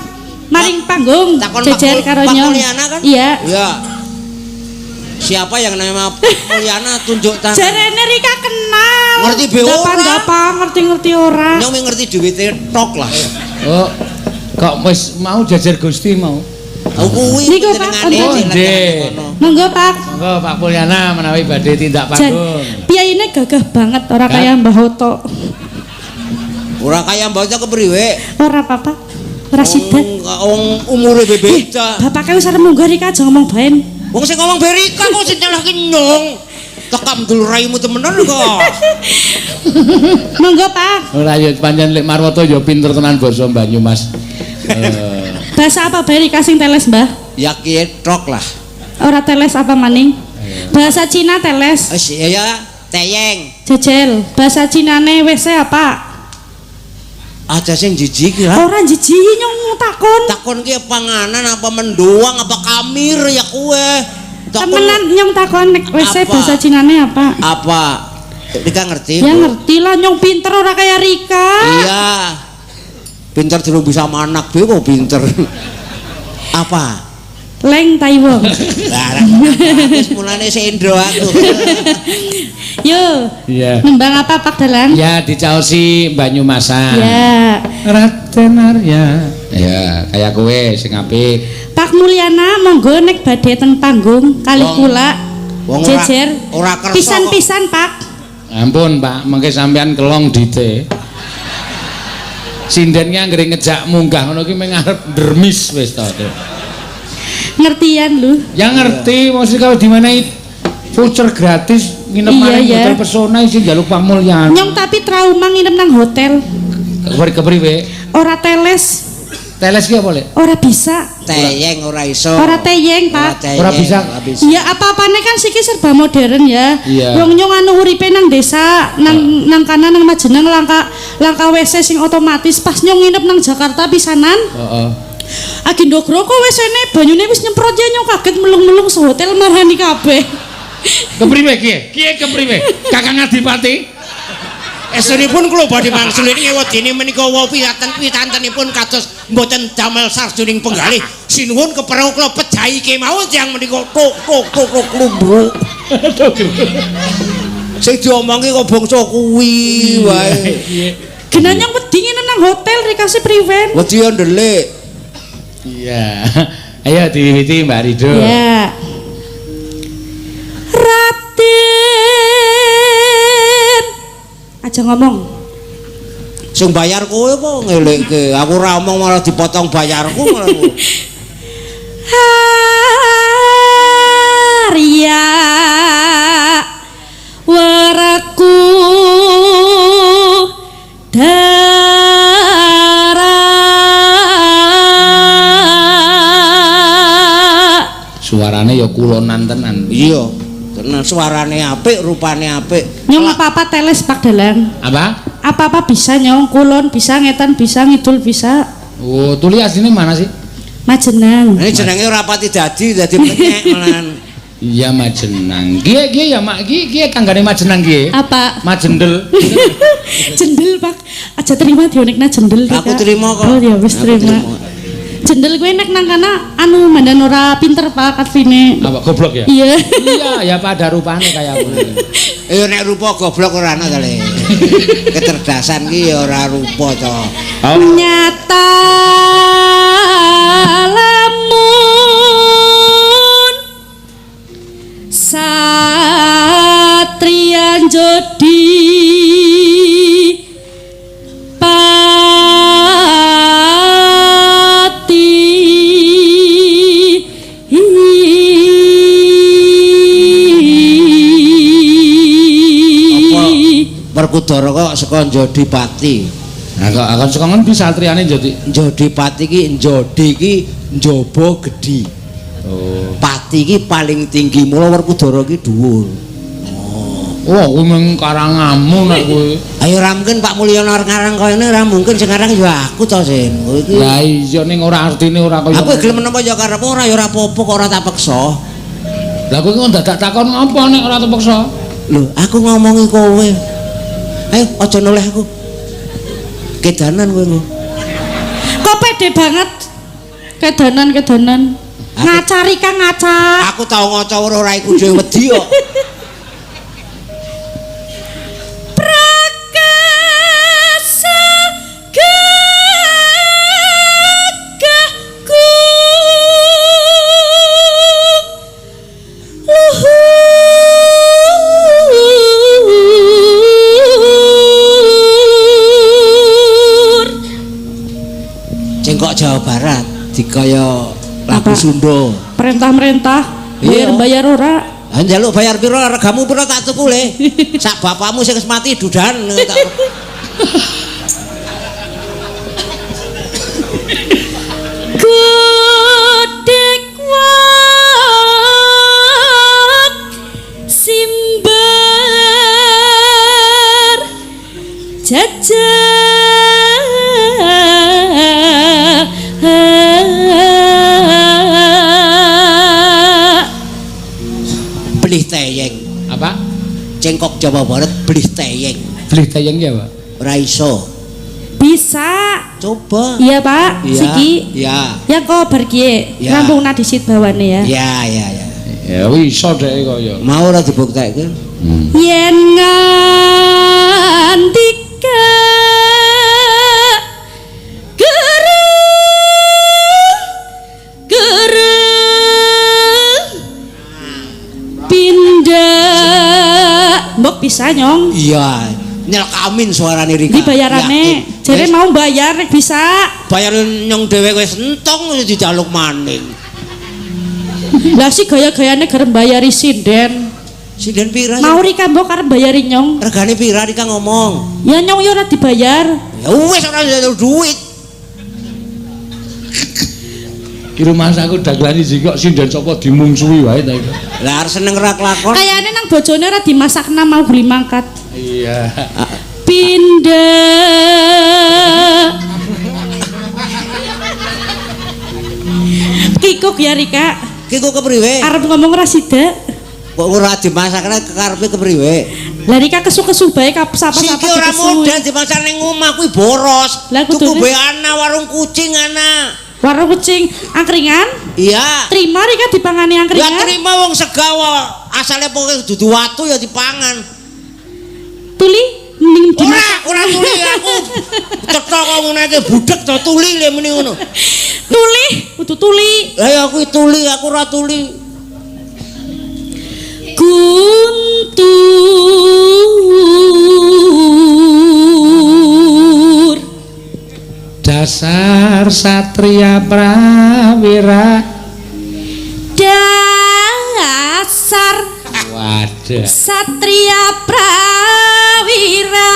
S4: maring panggung.
S1: Takon
S4: Jejer karo
S1: Pak
S4: nyong.
S1: Mulyana kan?
S4: Iya.
S1: Iya. Siapa yang nama Pak Mulyana tunjuk tangan.
S4: Jarene Rika kenal.
S1: Ngerti be ora?
S4: Dapa ngerti-ngerti ora.
S1: Nyong ngerti duwite tok lah.
S2: Oh. Kok wis mau jajar Gusti mau?
S1: Oh kuwi
S4: Niku, Pak,
S2: nggih.
S4: Monggo Pak.
S2: Monggo Pak Mulyana menawi badhe tindak panggung.
S4: Piyayine gagah banget ora kaya Mbah Oto.
S1: Ora kaya Mbah Oto kepriwe?
S4: Ora apa-apa. Ora sida.
S1: Wong umure beda.
S4: Bapake wis arep munggah Rika aja ngomong baen.
S1: Wong sing ngomong be Rika kok sing nyalahke nyong. Tekam dul raimu temenan kok.
S4: Monggo Pak.
S2: Ora ya pancen Lek Marwoto ya pinter tenan basa Banyumas.
S4: Bahasa apa bae Rika sing teles, Mbah?
S1: Ya kiye tok lah.
S4: Ora teles apa maning? Bahasa Cina teles.
S1: Wis ya teyeng.
S4: Jejel. Bahasa Cinane WC apa?
S1: Aja sing jijik lah.
S4: Ora jijik nyong takon.
S1: Takon ki panganan apa mendoang apa kamir ya kowe.
S4: Temenan nyong takon nek WC bahasa Cinane apa?
S1: Apa? Rika ngerti?
S4: Ya ngerti lah nyong pinter ora kaya Rika.
S1: Iya. Pinter durung bisa manak be kok pinter. Apa?
S4: Leng Taiwo.
S1: Lah wis mulane sendro aku.
S4: Yo.
S2: Iya.
S4: Nembang apa Pak Dalang?
S2: Ya dicaosi Banyumasan.
S4: Ya.
S2: Raden Arya. Ya, kaya kowe sing apik.
S4: Pak Mulyana monggo nek badhe teng panggung kali kula. Jejer.
S1: Ora kersa.
S4: Pisan-pisan Pak.
S2: Ampun Pak, mengke sampean kelong dite. Sinden ki anggere ngejak munggah ngono ki meng arep ndremis wis to.
S4: Ngertian lu.
S2: Ya ngerti, maksud kalau dimenehi voucher gratis nginep maring hotel Pesona sing njaluk Pak Mulyana.
S4: Nyong tapi trauma nginep nang hotel.
S2: Kepriwe?
S4: Ora teles.
S2: Teles ki apa, Lek?
S4: Ora bisa.
S1: Teyeng ora iso.
S4: Ora teyeng, Pak.
S2: Ora bisa.
S4: Ya apa-apane kan siki serba modern ya. Wong nyong anu uripe nang desa, nang nang kana nang Majenang langka langka WC sing otomatis pas nyong nginep nang Jakarta pisanan.
S2: Heeh.
S4: Agi ndogro kok WC-ne banyune wis nyemprot ya nyong kaget melung-melung sehotel marani kabeh.
S2: Kepriwe kiye? Kiye kepriwe? Kakang Adipati.
S1: Estunipun kula badhe mangsul ini wedine menika wau pisanten-pisantenipun kados mboten damel sarjuning penggalih. Sinuwun keperau kula pejahi kemawon tiyang menika tok tok tok tok klumbruk. Sing diomongi kok bangsa kuwi wae.
S4: Genah nyong wedi ngene nang hotel rikase priwen.
S1: Wedi yo ndelik.
S2: Iya. Ayo diwiwiti Mbak Rido.
S4: Ya. Raden. Aja ngomong.
S1: Sing bayar kowe apa ngelekke? Aku ora omong malah dipotong bayarku malah.
S4: Arya waraku dara.
S2: Suarane ya kulonan tenan.
S1: Iya, tenan suarane apik, rupane apik.
S4: Nyong apa-apa teles Pak Dalang.
S2: Apa?
S4: Apa-apa bisa nyong, kulon bisa, ngetan bisa, ngidul bisa.
S2: Oh, tuli asline mana sih?
S4: Majenang.
S1: Ini jenenge ora pati dadi, dadi penyek malahan.
S2: Iya Majenang. Kiye kiye ya Mak, kiye kiye tanggane Majenang kiye?
S4: Apa?
S2: Majendel.
S4: Jendel Pak. Aja terima dionekna jendel.
S1: Aku terima kok.
S4: Oh ya wis terima. Jendel kuwi nek nang kana anu mandan ora pinter Pak artine.
S2: Apa goblok ya?
S4: Iya.
S2: Iya, ya pada rupane kaya ngono.
S1: Eh nek rupa goblok ora ana ta le. Kecerdasan ki ya ora rupa to.
S4: Nyata lamun satria njodi pati.
S1: Apa Werkudara kok saka njodi pati?
S2: Nah kok akan saka ngendi satriane njodi?
S1: Njodi pati ki njodi ki njaba gedhi.
S2: Oh.
S1: Pati ki paling tinggi, mula Werkudara ki dhuwur.
S2: Oh. Wah, kuwi mung karangamu nek kuwi.
S1: Ayo ora mungkin Pak Mulyono ngarang kaya ngene, ora mungkin sing ngarang ya aku to, Sin. Kowe iki.
S2: Lah iya ning ora artine ora kaya.
S1: Aku gelem menapa ya karepmu ora ya ora apa-apa kok ora tak peksa.
S2: Lah kowe kok dadak takon apa nek ora terpaksa?
S1: Lho, aku ngomongi kowe. Ayo aja noleh aku. Kedanan kowe engko.
S4: Kok pede banget? Kedanan-kedanan. Ngacari kang ngaca.
S1: Aku tau ngaca ora iku dhewe wedi kok.
S4: Prakasa gagahku luhur.
S1: Cengkok Jawa Barat dikaya lagu Sunda.
S4: Perintah-merintah, bayar ora.
S1: Ha njaluk bayar pira regamu pira tak tuku le. Sak bapakmu sing wis mati dudan tak.
S4: Godhek wak simbar jajah.
S1: Belih teyeng.
S2: Apa?
S1: Cengkok Jawa Barat belih teyeng.
S2: Belih teyeng ya, Pak?
S1: Ora iso.
S4: Bisa.
S1: Coba.
S4: Iya, Pak.
S1: Iya.
S4: Siki.
S1: Iya.
S4: Ya kok bar kiye.
S1: Ya.
S4: Rampung disit bawane ya.
S1: Iya, iya, iya.
S2: Ya iso dhek kaya.
S1: Mau ora dibuktekke?
S4: Yen ngandika pindah. Mbok bisa nyong.
S1: Iya, nyelkamin suarane Rika.
S4: Dibayarane. Jere mau bayar nek bisa.
S1: Bayar nyong dhewe wis entong dijaluk maning.
S4: Lah si gaya-gayane garep bayari sinden.
S1: Sinden pira?
S4: Mau Rika mbok arep bayari nyong.
S1: Regane pira Rika ngomong?
S4: Ya nyong ya ora dibayar.
S1: Ya wis ora duit.
S2: Ki rumangsaku dagelan iki kok sinden sapa dimungsuhi wae ta iki.
S1: Lah arep seneng ra kelakon.
S4: Kayane nang bojone ora dimasakna mau beli mangkat.
S2: Iya.
S4: Pindah. Kikuk ya Rika.
S1: Kikuk kepriwe?
S4: Arep ngomong ora sida.
S1: Kok ora dimasakne karepe kepriwe?
S4: Lah rika kesu-kesu bae kap sapa-sapa
S1: Siki ora modal dimasak ning omah kuwi boros.
S4: Lah,
S1: Tuku
S4: kudune-
S1: bae ana warung kucing ana.
S4: Warung kucing angkringan.
S1: Iya.
S4: Terima rika dipangani
S1: Ya
S4: angkringan.
S1: terima wong segawa asale pokoke dudu watu ya dipangan.
S4: Tuli ning
S1: Ora,
S4: dimasak.
S1: ora tuli aku. Cetha kok ngono iki budhek to tuli le muni ngono.
S4: Tuli, kudu tuli.
S1: Lah ya aku tuli, aku ora tuli.
S4: Guntur.
S2: Dasar satria prawira.
S4: Dasar
S2: Waduh.
S4: satria prawira.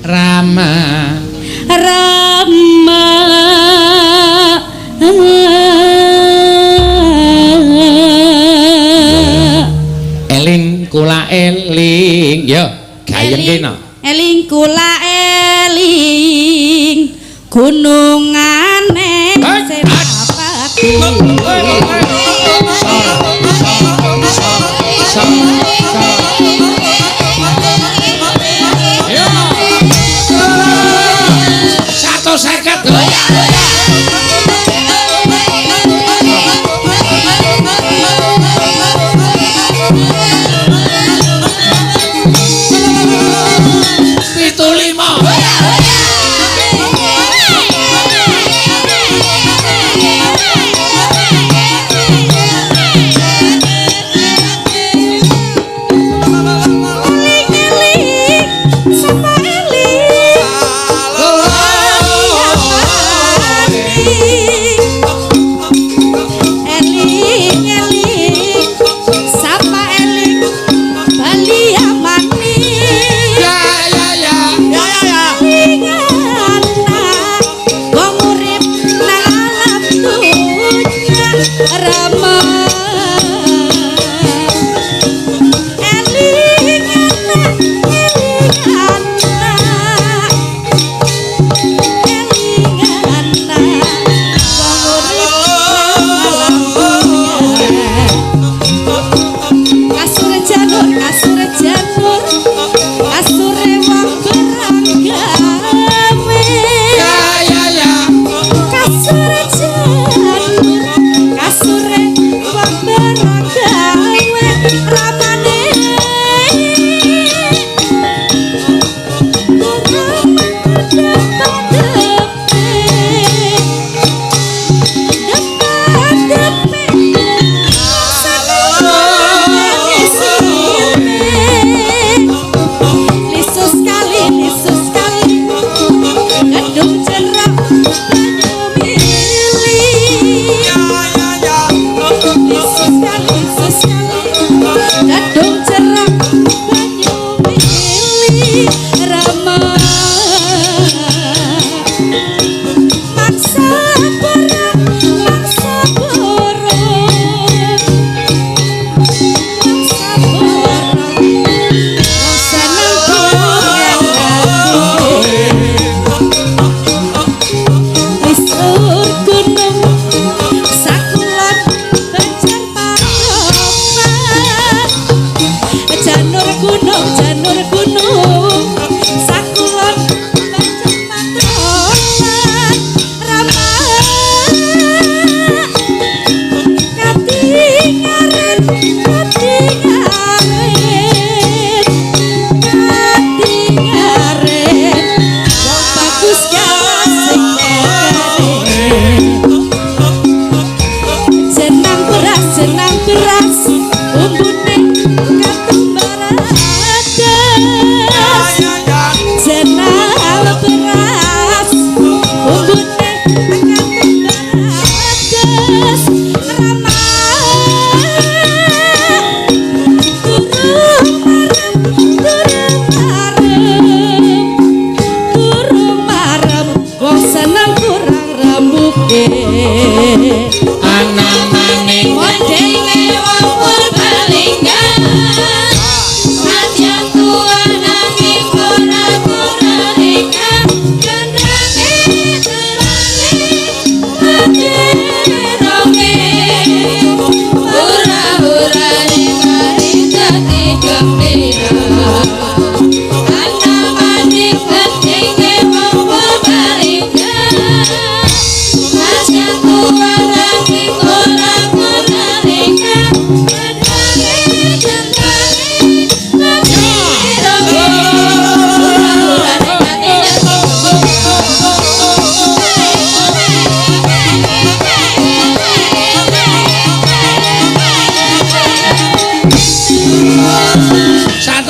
S2: Rama.
S4: Rama.
S2: Eling kula eling. Yo, gayeng kene.
S4: Eling kula eling gunungane Senapati.
S2: 150. 75.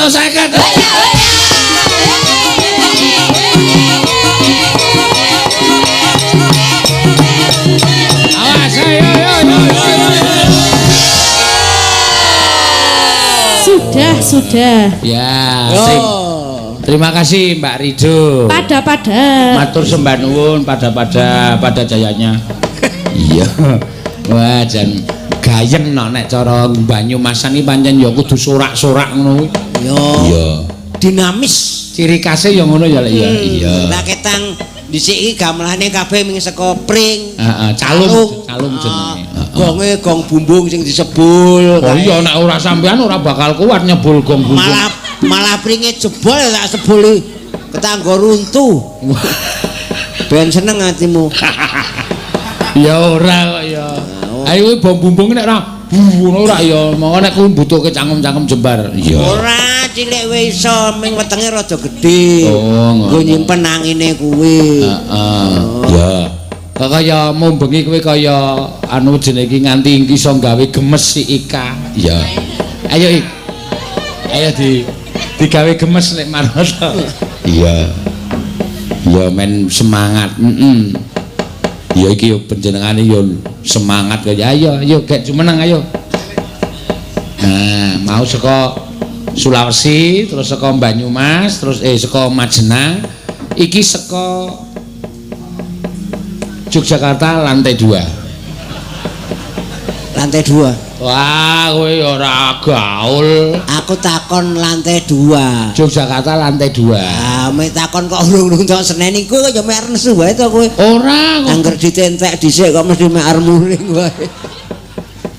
S2: 250. Awas, ayo ayo ayo.
S4: Sudah.
S2: Ya, sing. Terima kasih Mbak Rijo.
S4: Pada-pada.
S2: Matur sembah nuwun pada-pada pada jayanya. Iya. Wah, jan gayeng no nek cara Banyumasan iki pancen ya kudu sorak-sorak ngono kuwi.
S1: Yo.
S2: Iya.
S1: Dinamis.
S2: Ciri khasnya ya ngono ya, Lek ya. Iya.
S1: Lah ketang dhisik iki gamelane kabeh ming saka pring.
S2: Heeh, calung, calung jenenge. Heeh.
S1: Gonge gong bumbung sing disebul.
S2: Oh iya, nek ora sampean ora bakal kuat nyebul gong bumbung.
S1: Malah pringe jebol tak sebuli ketangga runtuh. Ben seneng atimu.
S2: Ya ora kok ya. Ayo kuwi bom bumbung nek ora ngono ora ya, monggo nek kuwi mbutuhke cangkem-cangkem jembar. Iya.
S1: Ora cilik wae iso, ming wetenge rada gedhe.
S2: Oh, ngono.
S1: Nggo nyimpen angine kuwi.
S2: Heeh. Ya. Kok kaya mumbengi kowe kaya anu jenenge iki nganti iso gawe gemes si Ika. Iya. Ayo Ik. Ayo digawe gemes nek Marwata. Iya. Ya men semangat. Heeh. Ya iki yo panjenengane yo semangat kaya ayo ayo gek jumeneng ayo. Nah, mau saka Sulawesi, terus saka Banyumas, terus saka Majenang, iki saka Yogyakarta lantai 2.
S1: Lantai 2.
S2: Wah, kowe ora gaul.
S1: Aku takon lantai 2.
S2: Yogyakarta lantai 2.
S1: Ah, mek takon kok urung-urung tok Senen iku kok ya mek nesu wae to kowe.
S2: Ora kok.
S1: Angger ditentek dhisik kok mesti mek arep muring wae.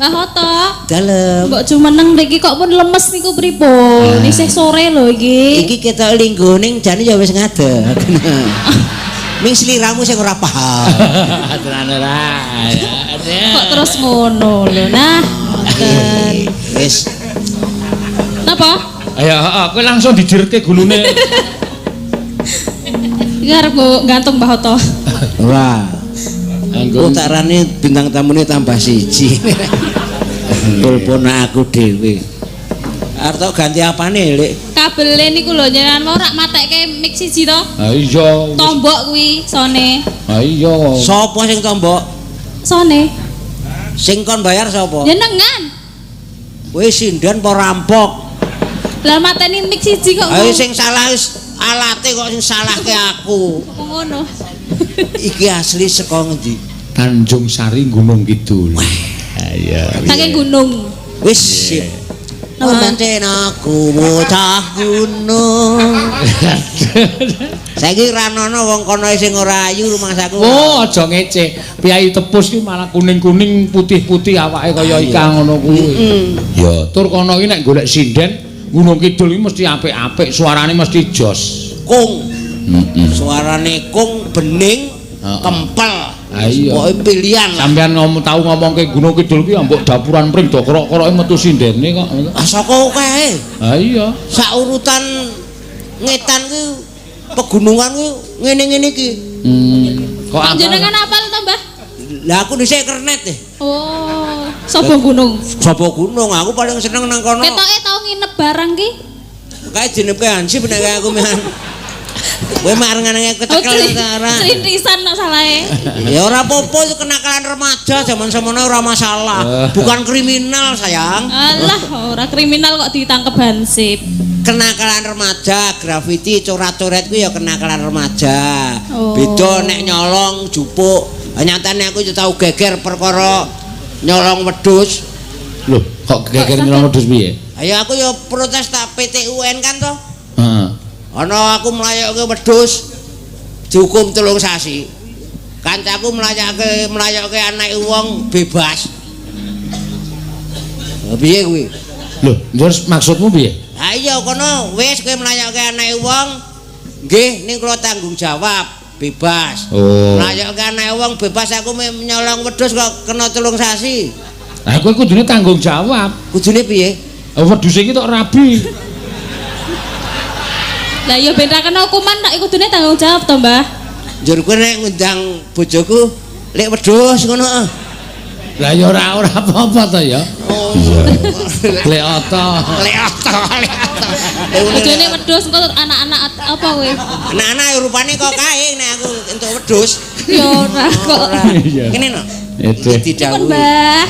S5: Mbah Hoto.
S1: Dalem.
S5: Mbok jumeneng mriki kok pun lemes niku pripun? Isih sore lho iki.
S1: Iki ketok lingguh ning jane ya wis ngadeg. Ming sliramu sing ora paham.
S2: Tenan ora.
S5: Kok terus ngono lho. Nah, ngoten.
S1: Wis.
S5: Napa?
S2: Ayo, heeh, kowe langsung dijerke gulune.
S5: Iki arep gantung Mbah Hoto.
S1: Ora.
S2: Anggo
S1: tak rane bintang tamune tambah siji. Telepon aku dhewe. Arep tok ganti apane, Lik?
S5: Kabele niku lho njenengan mau rak matekke mic siji to?
S2: Ha iya.
S5: Tombok kuwi sone.
S2: Ha iya.
S1: Sopo sing tombok?
S5: Sone.
S1: Sing kon bayar sapa?
S5: Jenengan.
S1: Kowe sinden apa rampok?
S5: Lah mateni mic siji kok.
S1: Ayo sing salah wis alate kok sing salahke aku.
S5: Kok ngono.
S1: Iki asli saka ngendi?
S2: Tanjung Sari Gunung Kidul. Ha iya.
S5: Saking gunung.
S1: Wis sip. Pancen aku bocah gunung. Saiki ra ono wong kono sing ora ayu rumangsaku.
S2: Oh, aja ngece. Piyai tepus ki malah kuning-kuning, putih-putih awake kaya Ika ngono kuwi. Ya, tur kono ki nek golek sinden Gunung Kidul iki mesti apik-apik, suarane mesti jos.
S1: Kung. Suarane kung bening, kempel.
S2: Ha iya.
S1: Pokoke pilihan lah.
S2: Sampeyan ngomong tau ngomongke Gunung Kidul ki mbok dapuran pring do kerok-keroke metu sindene kok.
S1: Ah saka kae.
S2: Ha iya.
S1: Sak urutan ngetan ki pegunungan ki ngene-ngene iki.
S2: Kok apal?
S5: Jenengan apal to, Mbah?
S1: Lah aku dhisik kernet eh.
S5: Oh, sapa gunung?
S1: Sapa gunung? Aku paling seneng nang kono.
S5: Ketoke tau nginep barang ki.
S1: Kae jenenge Hansip nek kaya aku mehan. Kowe mak areng-arenge kecekel ta ora?
S5: Crintisan nek salahe.
S1: Ya ora apa-apa itu kenakalan remaja zaman semono ora masalah. Bukan kriminal, sayang.
S5: Alah, ora kriminal kok ditangkep Hansip.
S1: Kenakalan remaja, grafiti, coret-coret kuwi ya kenakalan remaja.
S5: Oh.
S1: Beda nek nyolong, jupuk. Nyatane aku yo tau geger perkara nyolong wedhus.
S2: Loh, kok geger nyolong wedhus piye?
S1: Ayo aku yo protes tak PTUN kan to.
S2: Heeh.
S1: Ana aku mlayokke wedhus dihukum 3 sasi. Kancaku mlayokke anake wong bebas. Lha piye kuwi?
S2: Loh, terus maksudmu piye?
S1: Ha iya kono wis kowe mlayokke anake wong nggih ning kula tanggung jawab bebas.
S2: Oh.
S1: Mlayokke anake wong bebas aku nyolong wedhus kok kena 3 sasi.
S2: Lah kowe kudune tanggung jawab.
S1: Kudune piye?
S2: Wedhus iki tok rabi.
S5: Lah ya ben ra kena hukuman tak kudune tanggung jawab to, Mbah.
S1: Njur kowe nek ngundang bojoku lek wedhus ngono ah.
S2: Lah ya ora apa-apa to ya. Iya. Lek oto.
S1: Lek oto, lek oto.
S5: Bojone wedhus engko anak-anak apa kowe?
S1: Anak-anak rupane kok kae nek aku entuk wedhus.
S5: Ya ora kok.
S1: Kene no.
S2: Ede.
S5: Pripun, Mbah?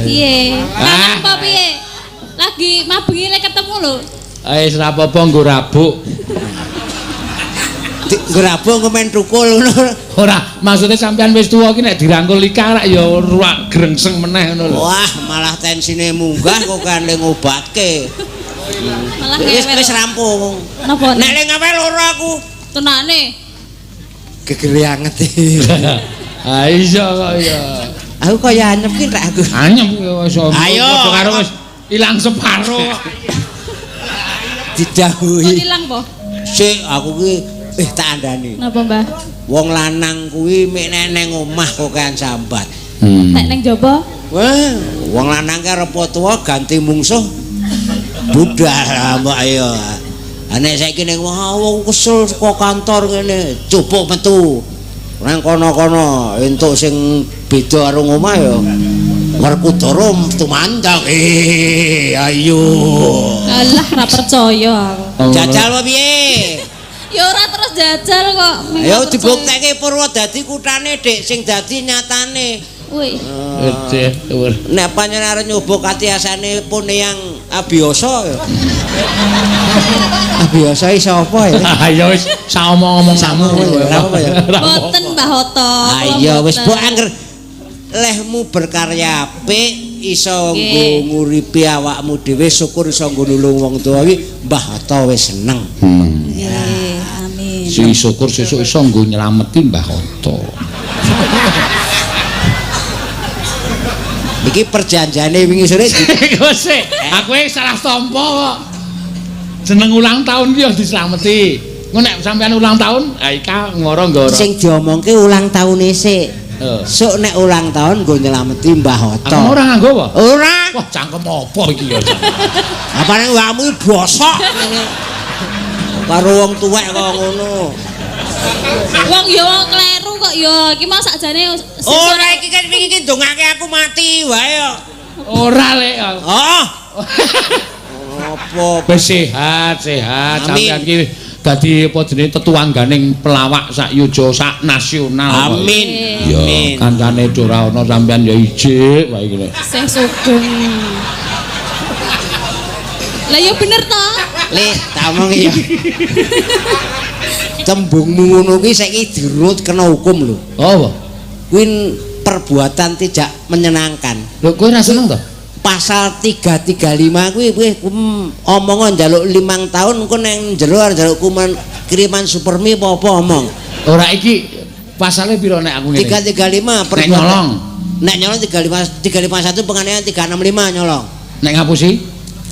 S5: Piye? Kangen apa piye? Lagi mabengi lek ketemu lho.
S2: Wis ora apa-apa nggo rabuk.
S1: Nggo rabuk engko men tukul ngono.
S2: Ora, maksudnya sampean wis tuwa iki nek dirangkul Ika rak ya ruak grengseng meneh ngono lho.
S1: Wah, malah tensine munggah kok kan le ngobatke.
S5: Malah
S1: wis rampung.
S5: Napa?
S1: Nek le ngewel ora aku.
S5: Tenane.
S1: Gegere anget.
S2: Ha iya kok ya.
S1: Aku kaya anyep ki tak aku.
S2: Anyep wis.
S1: Ayo
S2: karo wis ilang separo kok.
S1: Didhawuhi.
S5: Kok ilang po?
S1: Sik aku ki tak andani.
S5: Napa, Mbah?
S1: Wong lanang kuwi mek nek nang omah kok kan sambat.
S5: Nek nang jaba?
S1: Wah, wong lanang ki arep tuwa ganti mungsuh. Budal mbok ayo. Nek saiki ning wong kesel saka kantor ngene, cupuk metu. Nang kono-kono entuk sing beda karo omah ya. Werkudara tumandang. Ayo.
S5: Alah, ora percaya aku.
S1: Jajal apa piye?
S5: Ya ora terus jajal kok.
S1: Ayo dibuktekke Purwodadi kutane, Dik, sing dadi nyatane.
S5: Wih.
S1: Nek pancen arep nyoba katiasane pun yang abiyasa ya. Abiyasa iki sapa ya?
S2: Ya wis saomong-omongmu
S1: ora apa ya.
S5: Mboten Mbah Oto.
S1: Ayo wis mbok angger lehmu berkarya apik iso nggo nguripi awakmu dhewe, syukur iso nggo nulung wong tuwa iki Mbah Oto wis seneng.
S5: Nggih, amin.
S2: Si syukur sesuk iso nggo nylameti Mbah Oto.
S1: Iki perjanjiane wingi sore
S2: iku sik. Aku iki salah tampa kok. Jeneng ulang tahun ki ya dislameti. Engko nek sampean ulang tahun, ha ika ngoro nggoro.
S1: Sing diomongke ulang tahune sik. Sok nek ulang tahun nggo nylameti Mbah Oto.
S2: Aku ora nganggo apa?
S1: Ora.
S2: Wah, cangkem apa iki ya?
S1: Apa nek awakmu iki bosok ngene. Karo wong tuwek kok ngono.
S5: Wong ya wong kleru kok ya. Iki mau sakjane
S1: ora iki kan wingi iki ndongake aku mati wae kok.
S2: Ora lek.
S1: Heeh. Apa?
S2: Wis sehat, sehat. Sampeyan iki dadi apa jenenge tetuangganing pelawak sak yuja sak nasional.
S1: Amin.
S2: Ya, kancane ora ana sampeyan ya ijik wae iki.
S5: Sing sugeng. Lah ya bener to?
S1: Le, tak omong ya. Tembungmu ngono kuwi saiki dirut kena hukum lho.
S2: Oh, apa?
S1: Kuwi perbuatan tidak menyenangkan.
S2: Lho kowe ora seneng to?
S1: Pasal 335 kuwi kowe omongan njaluk 5 tahun engko nang jero arep njaluk kuman kiriman supermi apa-apa omong.
S2: Ora iki pasale piro nek aku ngene?
S1: 335
S2: nek nyolong.
S1: Nek nyolong 35 351 penganiayaan 365 nyolong.
S2: Nek ngapusi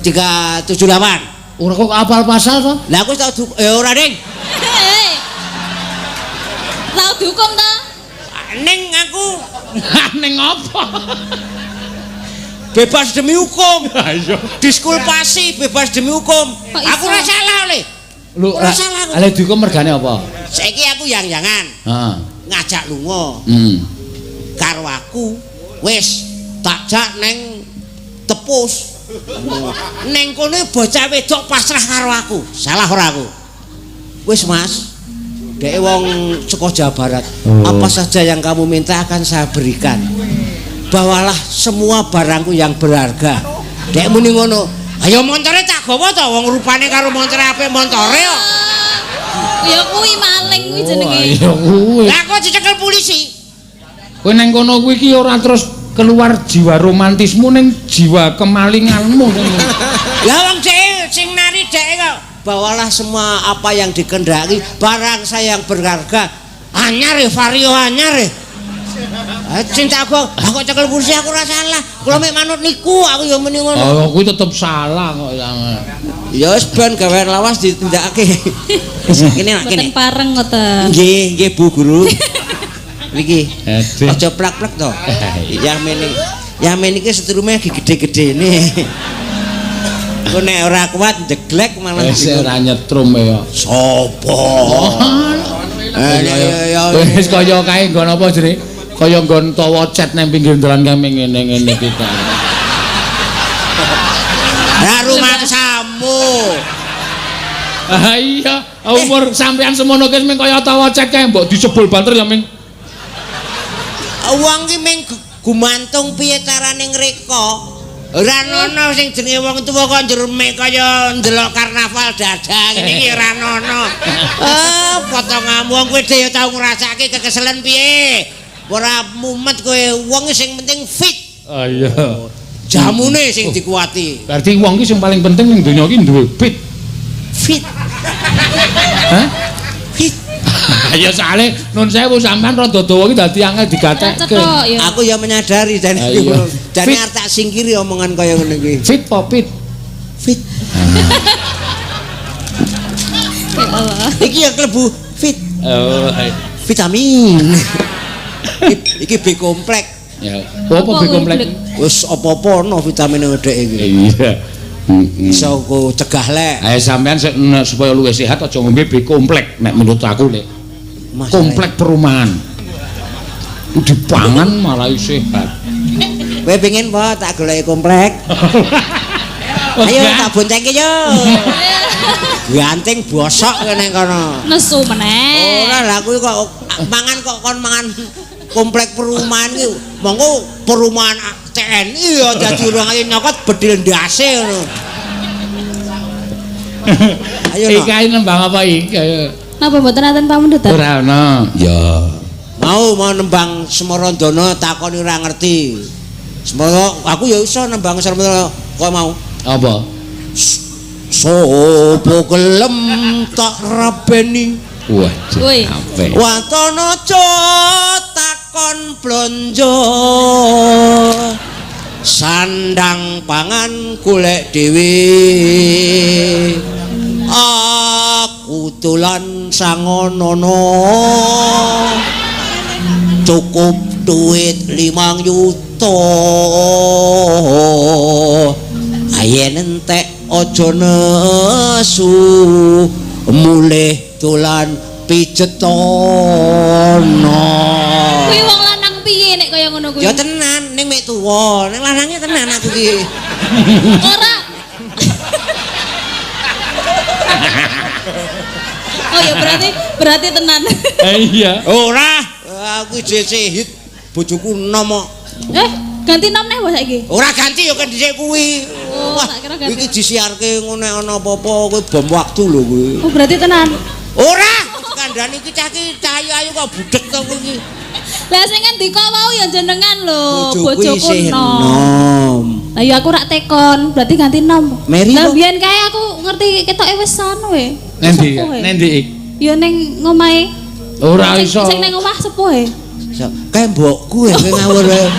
S1: 378.
S2: Ora kok apal pasal to?
S1: Lah aku tau ora ding.
S5: Tau dihukum ta?
S1: Ning aku.
S2: Ning apa?
S1: Bebas demi hukum.
S2: Ayo.
S1: Diskulpasi bebas demi hukum. Aku ora salah le.
S2: Lho
S1: ora salah aku.
S2: Ale dihukum mergane apa?
S1: Saiki aku yang-yangan.
S2: Heeh.
S1: Ngajak lunga. Karo aku wis tak jak neng tepus. Neng kono bocah wedok pasrah karo aku. Salah ora aku? Wis Mas. Dhek wong saka Jawa Barat.
S2: Oh.
S1: Apa saja yang kamu minta akan saya berikan. Bawalah semua barangku yang berharga. Dek muni ngono. Ayo montore tak gawa to wong rupane karo montore apik montore kok.
S5: Ya kuwi maling kuwi jenenge.
S2: Ya kuwi.
S1: Lah kok dicekel polisi.
S2: Kowe nang kono kuwi iki ora terus keluar jiwa romantismu ning jiwa kemalinganmu.
S1: Lah wong dhek sing nari dhek kok. Bawalah semua apa yang dikendaki, barang saya yang berharga. Anyar ya vario anyar ya. Cinta aku cekel kursi aku ora salah. Kula mek manut niku aku ya muni ngono.
S2: Oh, kuwi tetep salah kok ya.
S1: Ya wis ben gawean lawas ditindakake. Kene nak kene.
S5: Mboten pareng ngoten.
S1: Nggih, nggih Bu Guru. Niki.
S2: Aja
S1: plak-plak to. Yamen iki setrume gede-gedene. Engko nek ora kuat njeglek malah
S2: wis ora nyetrum ya.
S1: Sopo?
S2: Wis kaya kae nggon apa jenenge? Kaya nggon tawa cet nang pinggir dalan kae ngene-ngene iki ta.
S1: Lah rumangsamu.
S2: Ah iya, umur sampean semono ki ming kaya tawa cet kae mbok disebul banter ya ming.
S1: Wong ki ming gumantung piye carane ngreka. Ora ono sing jenenge wong tuwa kok njerme kaya ndelok karnaval dada ngene iki ora ono. Potonganmu wong kowe dhewe ya tau ngrasake kekeselen piye. Ora mumet kowe, wong sing penting fit.
S2: Ah iya.
S1: Jamune sing dikuati.
S2: Berarti wong ki sing paling penting ning donya ki duwe fit.
S1: Fit.
S2: Hah?
S1: Fit.
S2: Ya soalé nun sewu sampean rada dawa ki dadi angel digatekke.
S1: Aku ya menyadari jane. Jane arep tak singkiri omongan kaya ngene iki.
S2: Fit po fit?
S1: Fit.
S5: Ya Allah.
S1: Iki ya klebu fit.
S2: Oh,
S1: vitamin. Iki B komplek.
S2: Ya. Apa B komplek?
S1: Wis apa-apa ana vitamine dhek iki.
S2: Iya.
S1: Iso ku cegah lek.
S2: Ayo sampean supaya luwih sehat aja ngombe B komplek nek menurut aku lek. Komplek perumahan. Dipangan malah sehat.
S1: Kowe pengin apa tak goleki komplek? Ayo tak boncengke yo. Ganteng bosok kene kono.
S5: Nesu meneh.
S1: Ora lah kuwi kok mangan kok kon mangan komplek perumahan iki. Monggo perumahan TNI ya dadi urung ayo nyokot bedil ndase ngono. Ayo
S2: iki ae nembang apa iki? Ayo.
S5: Napa mboten enten pamundutan?
S2: Ora ana. Ya.
S1: Mau nembang Semarandono takoni ora ngerti. Semara aku ya iso nembang Semarandono kok mau.
S2: Apa?
S1: Sopo gelem tak rabeni.
S2: Wah, apik.
S1: Watono takon blonjo. Sandang pangan golek dhewe. Aku dolan sangonono. Cukup duit 5 yuta. Ayen entek aja nesu mulih dolan pijetono.
S5: Kuwi wong lanang piye nek kaya ngono kuwi?
S1: Ya tenan, ning mek tuwa, ning lanange tenan aku ki.
S5: Ora. Oh ya berarti tenan.
S2: Iya.
S1: Ora, aku jese hit bojoku enom kok.
S5: Ganti nom neh wae saiki.
S1: Ora ganti ya kan dhisik kuwi.
S5: Oh,
S1: wah,
S5: tak kira ganti.
S1: Iki disiarke ngono ana apa-apa kuwi bom waktu lho kuwi.
S5: Oh, berarti tenan.
S1: Ora, kandhane iki cah iki cah ayu kok budhek to kuwi.
S5: Lah sing ngendika wau ya jenengan lho, bojoku
S1: enom.
S5: Lah ya aku rak tekon, berarti ganti nom.
S1: Lah
S5: biyen kae aku ngerti ketoke wis anu e.
S2: Nendi? Nendi ik?
S5: Ya ning ngomahe.
S2: Ora iso.
S5: Sing ning omah sepuh e.
S1: Kae mbokku e kowe ngawur wae.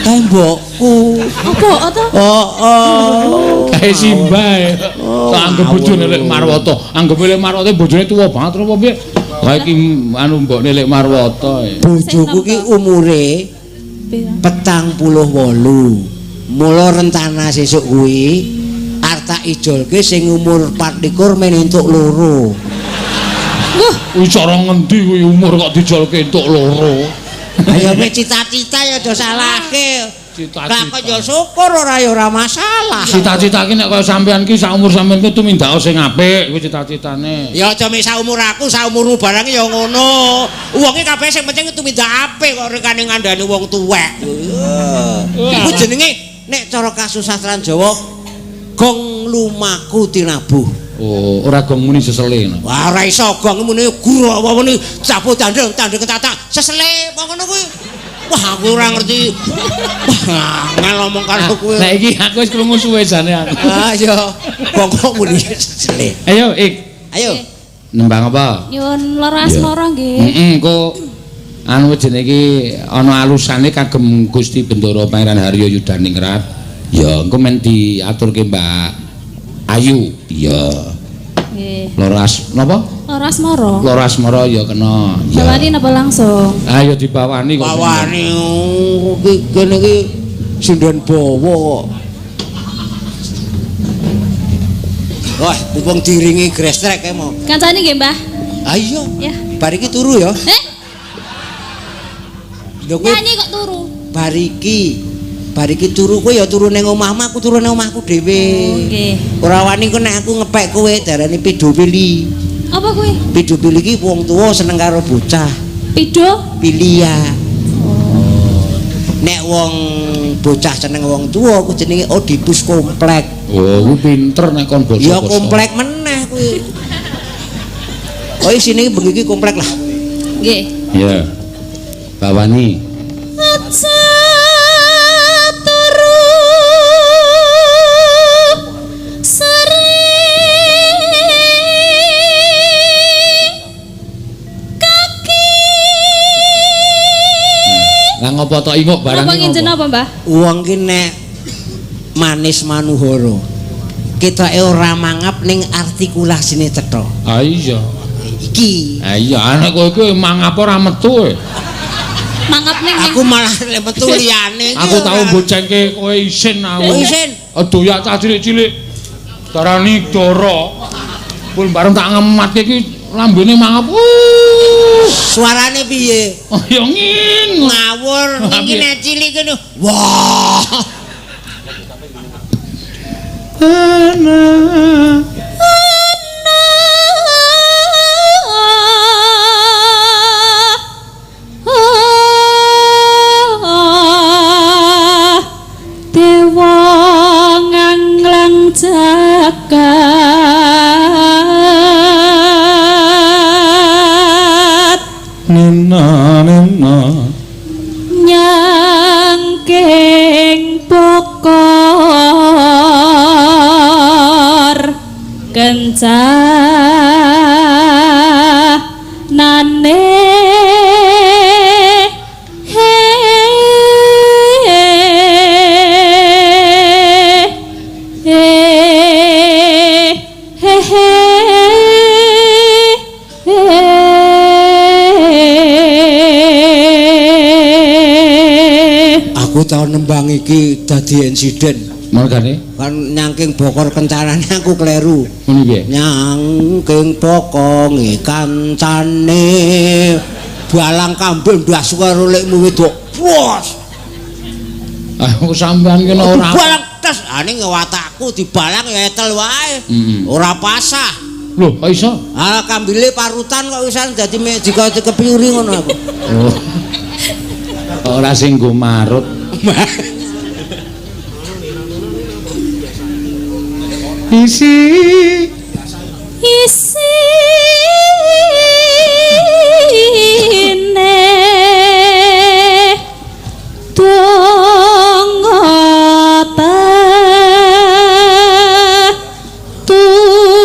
S1: Kae mbokku.
S5: Apa to?
S1: Heeh.
S2: Kae simbah e. Tak anggep bojone Lek Marwoto. Anggep Lek Marwoto bojone tuwa banget apa piye? Kae iki anu mbokne Lek Marwoto e.
S1: Bojoku ki umure 48. Mula rencana sesuk kuwi arep tak ijolke sing umur 24 men entuk 2.
S5: Wuh,
S2: kuwi cara ngendi kuwi umur kok dijolke entuk 2.
S1: Ayo mek cita-cita ya aja salahke.
S2: Cita-cita.
S1: Lah kok ya syukur ora ya ora masalah.
S2: Cita-cita ki nek kaya sampean ki sak umur sampean ki tumindako sing apik kuwi cita-citane.
S1: Ya aja mek sak umur aku, sak umurmu barang ya ngono. Wong ki kabeh sing penting tumindak apik kok rekane ngandani wong tuwek. Iku jenenge nek cara kasusastran Jawa gong lumaku tinabuh.
S2: Oh, ora gong muni sesele ngono.
S1: Wah, ora iso gong muni guru apa muni cabut tandeng tandeng ketatak sesele apa ngono kuwi. Wah, aku ora ngerti. Wah, angel omong karo kowe.
S2: Lah iki aku wis krungu suwe jane aku.
S1: Ah, iya. Gong kok muni sesele.
S2: Ayo, Ik.
S1: Ayo.
S2: Nembang apa?
S5: Nyuwun lara asmara nggih.
S2: Heeh, engko anu jenenge iki ana alusane kagem Gusti Bendara Pangeran Haryo Yudaningrat. Ya, engko men diaturke Mbak Ayu. Iya.
S5: Nggih.
S2: Loras napa?
S5: Lara asmara.
S2: Lara asmara ya kena. Ya.
S5: Bawani napa langsung?
S2: Ayo dibawani kok.
S1: Bawani iki kene iki sinden bawa kok. Wah, mumpung diringi grestrek kae mau.
S5: Kancane nggih, Mbah.
S1: Ah iya.
S5: Ya.
S1: Bar iki turu ya.
S5: Eh?
S1: Lho kowe
S5: Nyanyi kok turu.
S1: Bar iki. Bar iki turu kowe ya turu ning omahmu, aku turu ning omahku dhewe.
S5: Oh, nggih.
S1: Ora wani ku nek aku ngepek kowe darani pedofili.
S5: Apa kowe?
S1: Pedofili iki wong tuwa seneng karo bocah.
S5: Pido?
S1: Pilia. Oh. Nek wong bocah seneng wong tuwa ku jenenge Oedipus komplek.
S2: Oh, kuwi pinter nek kon basa.
S1: Ya komplek meneh kuwi. Oh, isine bengi iki komplek lah.
S5: Nggih.
S2: Iya. Bawani.
S5: Aja turu sering kaki.
S2: Lah ngopo tok inguk barang
S5: Apa nginjen apa, Mbah?
S1: Wong ki nek manis manuhara. Ketoke ora mangap ning artikulasine cetha.
S2: Ah iya.
S1: Iki.
S2: Ah iya, anak kowe iki mangap ora metu e.
S5: Mangap ning
S1: aku malah lek metu liyane iki.
S2: Aku tau mbocengke kowe isin aku.
S1: Oh, isin.
S2: Doyak cah cilik-cilik. Darani dara. Pun bareng tak ngematke iki lambene mangap.
S1: Suarane piye?
S2: Oh ya ngin.
S1: Ngawur iki nek cilik ngono. Wah.
S2: Ana
S5: dewa nganglang jagat
S2: nina nina
S5: nyangking pokor kencanane
S1: Aku tau nembang iki dadi insiden.
S2: Mergane
S1: kan nyangking bokor kencanane aku kleru.
S2: Ngene piye?
S1: Nyangking bokonge kancane balang kambing ndas karo lekmu wedok. Bos.
S2: Aku sampean kena ora.
S1: Balang tes, ah ning watakku dibalang ya etel wae. Ora pasah.
S2: Lho, kok iso?
S1: Ah kambile parutan kok wisan dadi mek dikate kepiuri ngono aku.
S2: Oh. Ora sing nggo marut. Isi
S5: isine donga tulak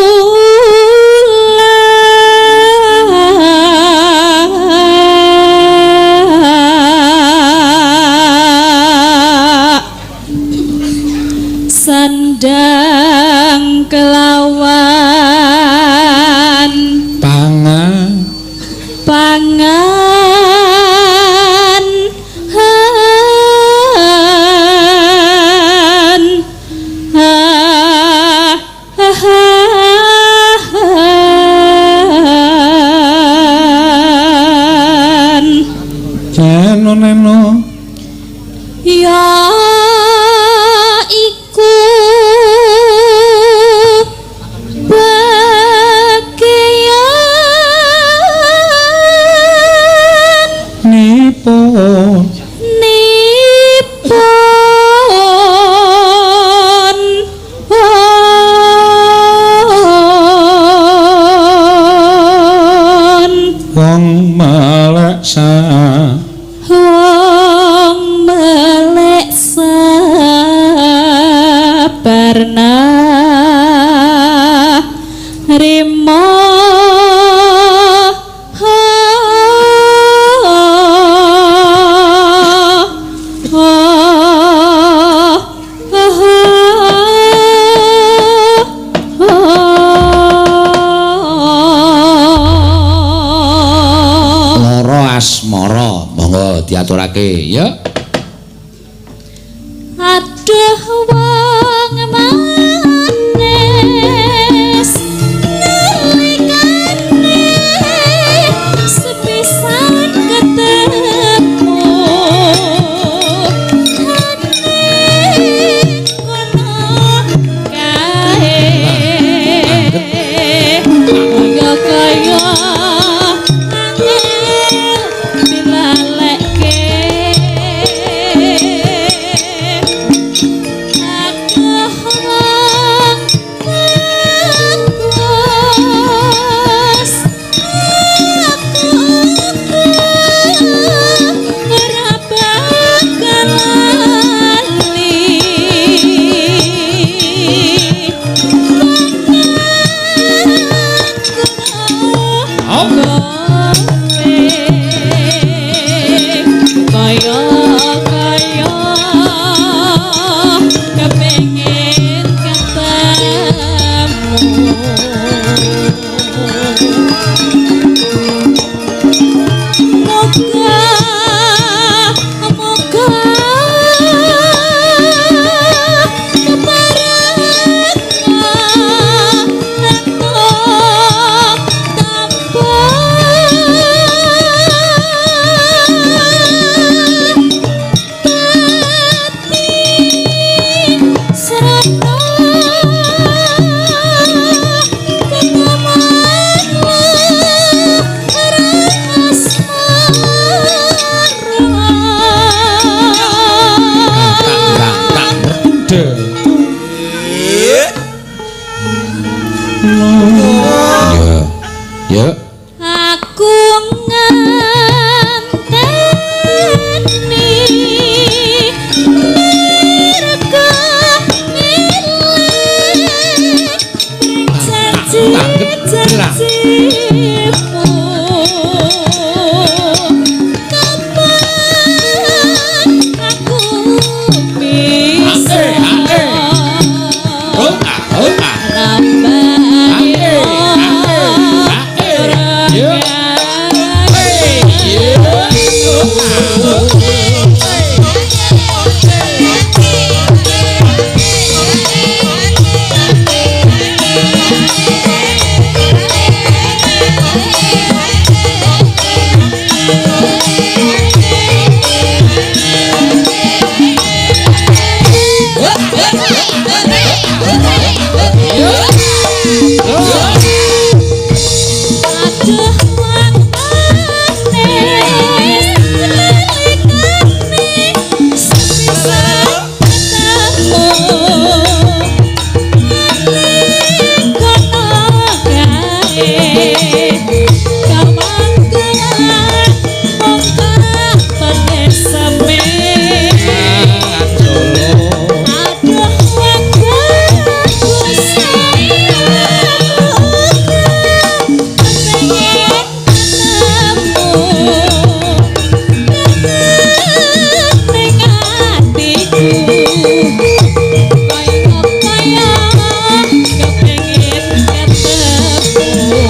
S5: sandang kelawan
S2: pangan
S5: pangan
S2: neno neno
S5: ya iku bagian
S2: nipun
S5: nipun
S2: wong melek sa
S5: wong melek sabarna rima
S2: lara asmara monggo diaturake ya.
S5: Aduh wong manis nalikane
S2: De. Ya. Ya.
S5: Aku ngenteni mergo milih janji-janjimu. Kapan aku bisa Aduh wong manis nalikane sepisan ketemu ning kono kae kamanggan mung kapane seme. Aduh wong bagus pengen ketemu ning atiku kaya kaya kepengin ketemu.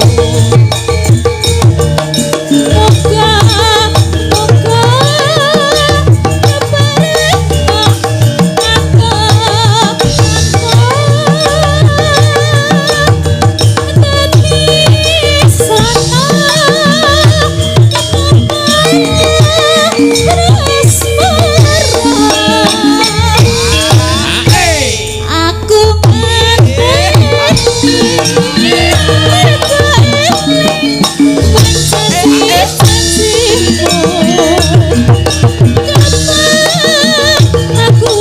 S5: Moga moga kepareng aku dadi sana aku ngenteni mergo eling janji-janjimu. Kapan aku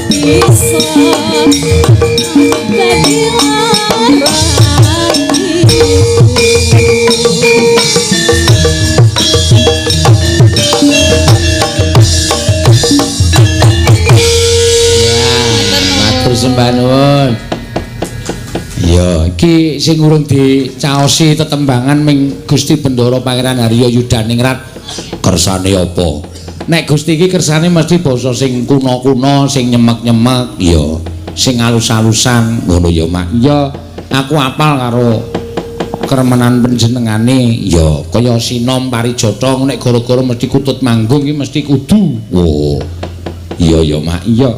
S5: bisa dadi lara atiku.
S2: Matur sembah nuwun. Ya, iki sing urung dicaosi tetembangan ming Gusti Bendara Pangeran Harya Yudhaningrat kersane apa? Nek Gusti iki kersane mesti basa sing kuna-kuna, sing nyemek-nyemek, ya, sing alus-alusan, ngono ya, Mak. Ya, aku apal karo kremenan panjenengane, ya, kaya sinom parijata nek gara-gara mesti kutut manggung iki mesti kudu. Oh. Iya ya, Mak. Iya.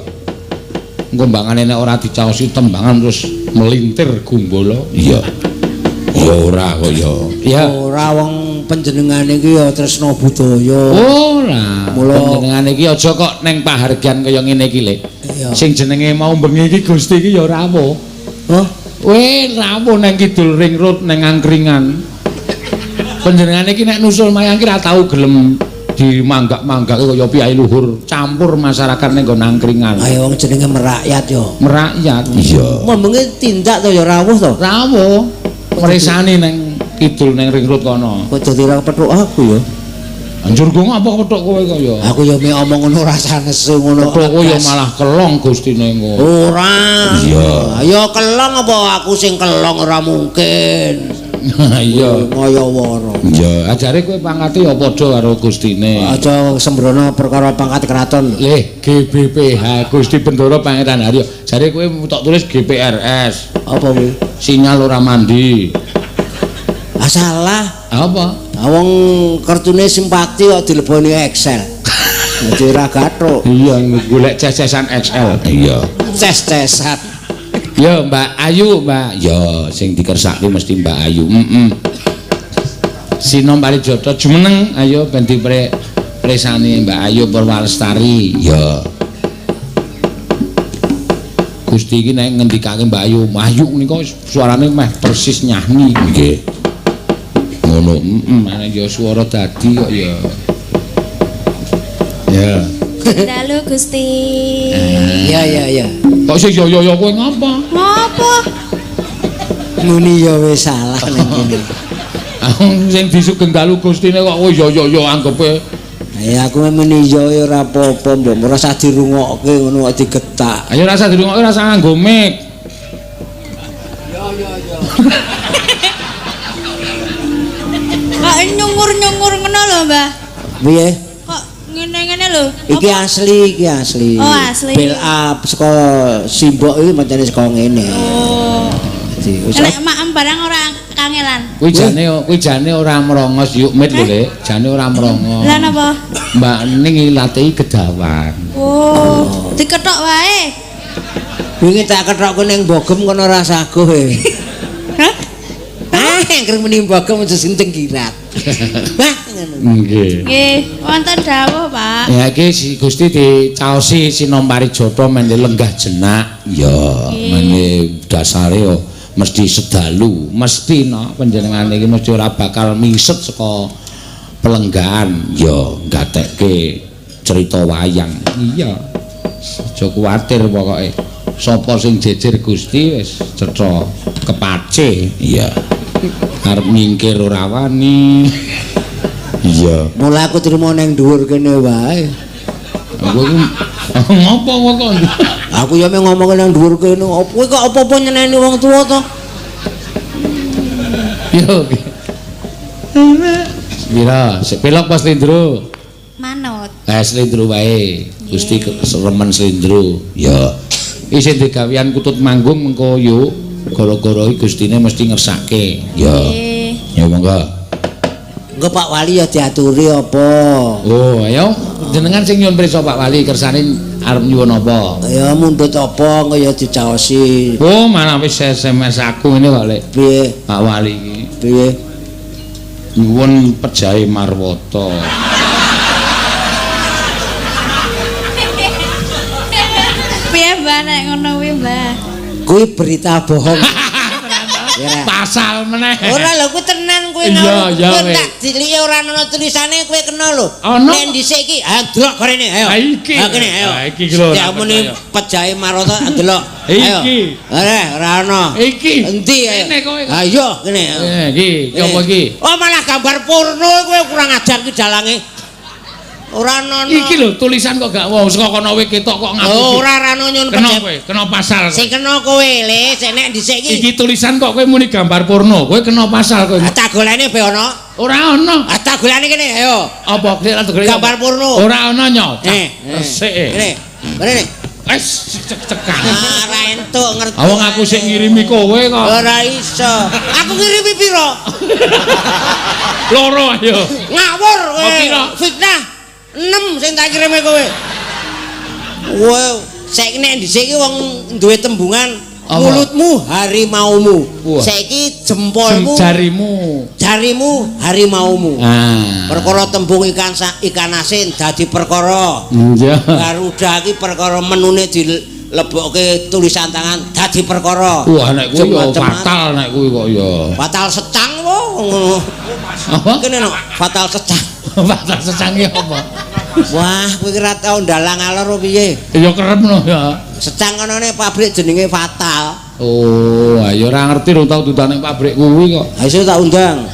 S2: Engko mbangane nek ora dicaosi tembangan terus melintir gumbala. Iya. Ya ora kaya. Ya
S1: Ora wong panjenengane iki ya tresna budaya.
S2: Ora.
S1: Mula-
S2: Panjenengane iki aja kok neng pahargyan kaya ngene iki, Lek.
S1: Iya.
S2: Sing jenenge mau bengi iki Gusti iki ya rawuh.
S1: Oh,
S2: Kowe rawuh neng kidul ring road neng angkringan. Panjenengane iki nek nusul mayang ki ra tau gelem dimanggak-manggake kaya piyai luhur, campur masyarakat ning nggon angkringan.
S1: Ayo wong jenenge merakyat yo.
S2: Merakyat. Iya.
S1: Momengi tindak to ya rawuh to.
S2: Rawuh mresani neng kidul neng ring road kono.
S1: Kok dadi ra kepethuk aku ya.
S2: Anjur gong apa kepethuk kowe kaya?
S1: Aku ya mek omong ngono rasa nesu ngono.
S2: Kepethuk kowe ya malah kelong gustine ngono.
S1: Ora.
S2: Iya.
S1: Ya kelong apa aku sing kelong ora mungkin.
S2: Iya.
S1: Ngayawara.
S2: Iya, ajare kowe pangkate ya padha karo gustine.
S1: Aja sembrono perkara pangkat keraton.
S2: Leh, GBPH Gusti Bendara Pangeran Haryo. Jare kowe tok tulis GPRS.
S1: Apa kuwi?
S2: Sinyal ora mandi.
S1: Ah salah.
S2: Apa?
S1: Ah wong kertune simpati kok dileboni Excel. Dadi ora gathuk.
S2: Iya, golek ces-cesan XL. Iya.
S1: Ces-cesan.
S2: Ya Mbak Ayu, Mbak. Ya, sing dikersake mesti Mbak Ayu. Heeh. Sinom Parijata jumeneng, ayo ben dipresani Mbak Ayu Purwalestari. Ya. Gusti iki nek ngendikake Mbak Ayu, Ayu nika suarane meh persis nyahni. Nggih. Ngono, heeh, ya swara dadi kok ya. Ya.
S5: Dalu Gusti.
S1: Ya iya iya.
S2: Kok sing yo yo yo kowe ngapa?
S5: Ngapa?
S1: Muni ya wis salah ning kene.
S2: Sing disugeng dalu Gustine kok kowe yo yo yo anggepe.
S1: Ya aku muni yo ya ora apa-apa, mbok ora usah dirungokke ngono kok digetak.
S2: Ayo ora usah dirungokke, ora usah nganggo mic.
S1: Yo yo yo.
S5: Kok nyungur-nyungur ngono lho, Mbah.
S1: Piye?
S5: Kok ngene-ngene lho.
S1: Iki asli, iki asli.
S5: Oh, asli.
S1: Build up saka simbok iki pancene saka ngene.
S5: Oh.
S1: Dadi wis
S5: Nek maem barang ora kangelan.
S2: Kuwi jane ora mrongos yuk mit lho, Lek. Jane ora mrongos.
S5: Lah napa?
S2: Mbak Ning ilate kedawan.
S5: Oh, diketok wae.
S1: Wingi tak kethokke ning Bogem kono ora saguh e.
S5: Hah?
S1: Ah, anggere muni Bogem aja sing cengkirat. Wah, ngono.
S2: Nggih.
S5: Nggih, wonten dawuh, Pak.
S2: Ya iki si Gusti dicaosi Sinom Parijata mene lenggah jenak. Ya, mene dasare yo mesti sedalu, mesti no panjenengane iki mesti ora bakal mingset saka pelenggahan. Ya, gatekke cerita wayang. Iya. Aja kuwatir pokoke. Sapa sing jejer Gusti wis cetha kepace. Iya. Arep nyingkir ora wani. Iya.
S1: Mula aku trimo ning dhuwur kene wae.
S2: Aku iku ngopo kok?
S1: Aku ya mung ngomong nang dhuwur kene. Kowe kok apa-apa nyeneni wong tuwa to?
S2: Yo. Pira? Sik pelok apa slendro?
S5: Manut.
S2: Eh slendro wae. Gusti remen slendro. Ya. Isih digawean kutut manggung mengko yo gara-gara iki Gustine mesti ngersake. Ya. Ya monggo.
S1: Engko Pak Wali ya diaturi apa?
S2: Oh, ayo jenengan sing nyuwun prisa Pak Wali kersane arep nyuwun apa?
S1: Ya mundhut apa engko ya dicaosi.
S2: Oh, malah wis SMS aku ngene kok, Lek.
S1: Piye?
S2: Pak Wali iki.
S1: Piye?
S2: Nyuwun pejahe Marwata.
S5: Piye, Mbah, nek ngono kuwi, Mbah?
S1: Kuwi berita bohong.
S2: Pasal meneh.
S1: Ora lho kuwi tenan kuwi
S2: Iya, iya,
S1: kowe tak dilike ora ana tulisane kowe kena lho. Nek dhisik iki, ayo delok gorene ayo.
S2: Ha iki.
S1: Ha kene ayo.
S2: Ha iki lho.
S1: Ya muni pejahe Marwata delok. Ayo.
S2: Iki.
S1: Ora ora ana.
S2: Iki.
S1: Endi ayo.
S2: Kene kowe.
S1: Ha iya kene.
S2: Iki, iki apa iki?
S1: Oh malah gambar porno kowe kurang ajar ki dalange. Ora ana.
S2: Iki lho tulisan kok gak wong saka kono kowe ketok kok ngaku.
S1: Oh ora ora ana nyun
S2: Kena kowe, kena pasal.
S1: Sing kena kowe le, sing nek dhisik iki.
S2: Iki tulisan kok kowe muni gambar porno, kowe kena pasal kowe.
S1: Tak golekne be ana.
S2: Ora ana.
S1: Ah tak golekne kene ayo.
S2: Apa
S1: gambar porno?
S2: Ora ana nyo. Resik.
S1: Kene. Kene.
S2: Wis cek-cekan.
S1: Ora entuk ngerti.
S2: Wong aku sik ngirimi kowe kok.
S1: Ora iso. Aku ngirimi pira?
S2: Loro ayo.
S1: Ngawur kowe. Fitnah. 6 sing tak kirime kowe. Kowe saiki nek dhisik iki wong duwe tembungan mulutmu harimaumu. Saiki jempolmu
S2: jarimu.
S1: Jarimu harimaumu.
S2: Ah.
S1: Perkara tembung ikan ikan asin dadi perkara.
S2: Iya.
S1: Garuda iki perkara menune dilebokke tulisan tangan dadi perkara.
S2: Wah nek kuwi ya fatal nek kuwi kok ya.
S1: Fatal secang wo ngono.
S2: Apa?
S1: Kene no, fatal secang.
S2: Fatal secang iki apa?
S1: Wah, kowe ora tau ndalang alor piye?
S2: Ya kerep no ya.
S1: Secang konone pabrik jenenge Fatal.
S2: Oh, ayo ora ngerti rong tau diundang ning pabrik kuwi kok.
S1: Ha iso tak undang.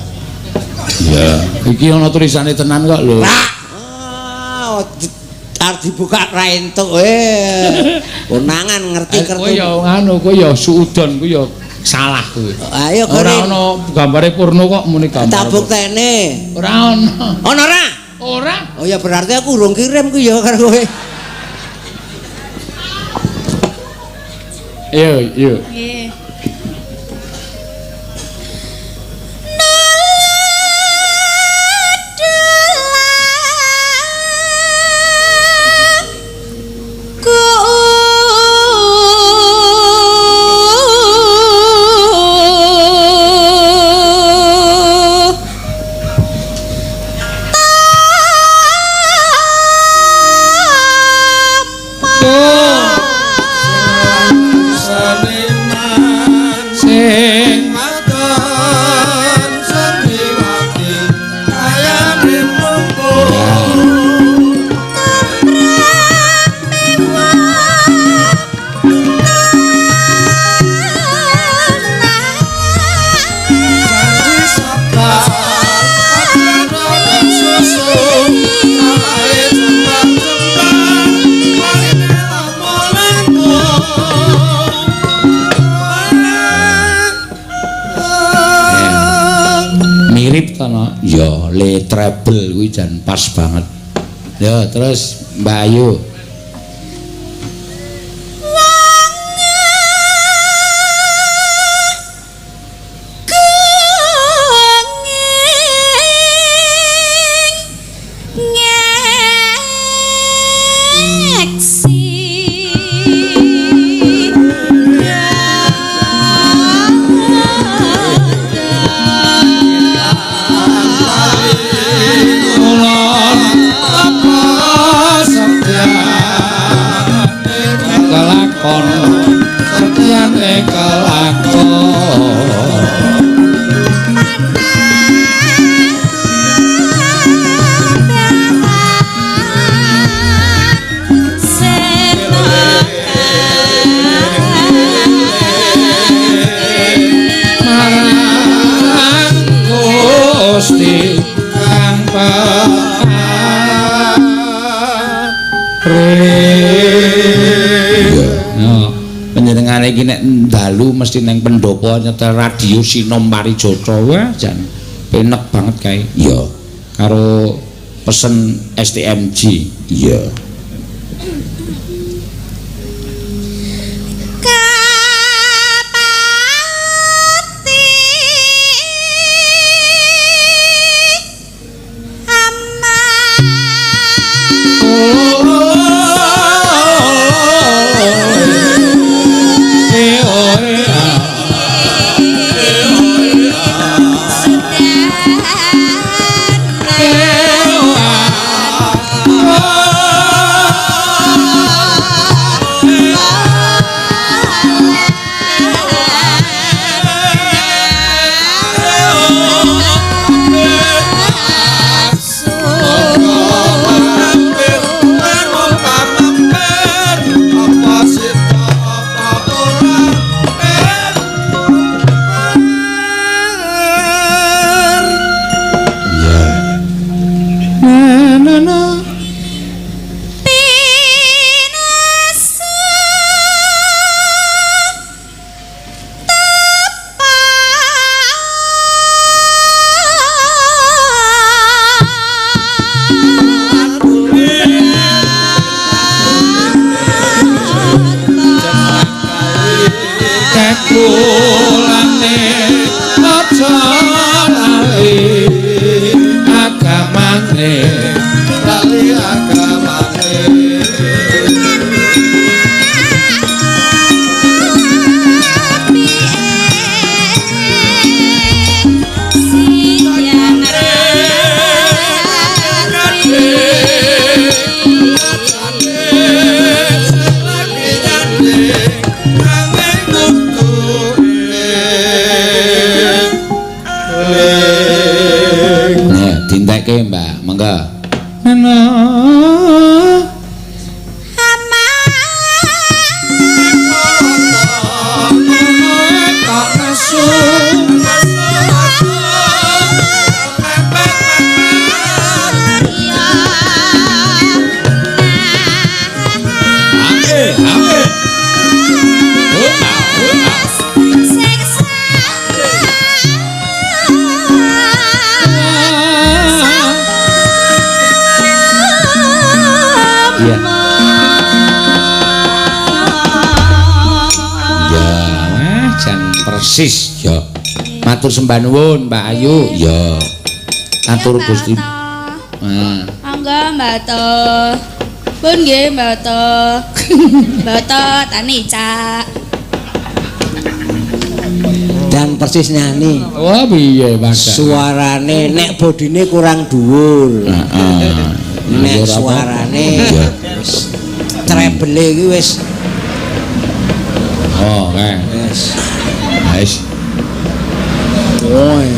S2: Iya. Iki ana tulisane tenan kok lho.
S1: Ah, arep dibuka ra entuk Konangan ngerti kertu.
S2: Kowe ya nganu, kowe ya suudon, kowe ya salah kowe.
S1: Ayo
S2: ora ana gambare porno kok muni gambar.
S1: Tak buktene.
S2: Ora ana.
S1: Ana ora?
S2: Ora.
S1: Oh ya berarti aku urung kirim ku ya karo kowe.
S2: Yo, yo.
S5: Nggih.
S2: Salimah. Mirip to no? Ya, le treble kuwi jan pas banget. Ya, terus Mbak Ayu. Iki nek dalu mesti neng pendopo nyetel radio Sinom Parijata, wah jan penek banget kae. Iya. Karo pesen STMG. Iya. Persis ya. Matur sembah nuwun Mbak Ayu. Ya. Atur Gusti. Heeh.
S5: Monggo Mbak To. Pun nggih Mbak To. Mbak To tani cak.
S1: Dan persis nyanyi.
S2: Wah piye Mas?
S1: Suarane nek bodine kurang dhuwur.
S2: Heeh.
S1: Nek suarane wis treble iki wis.
S2: Oh, kae.
S1: Wis.
S2: Wis.
S1: Oi.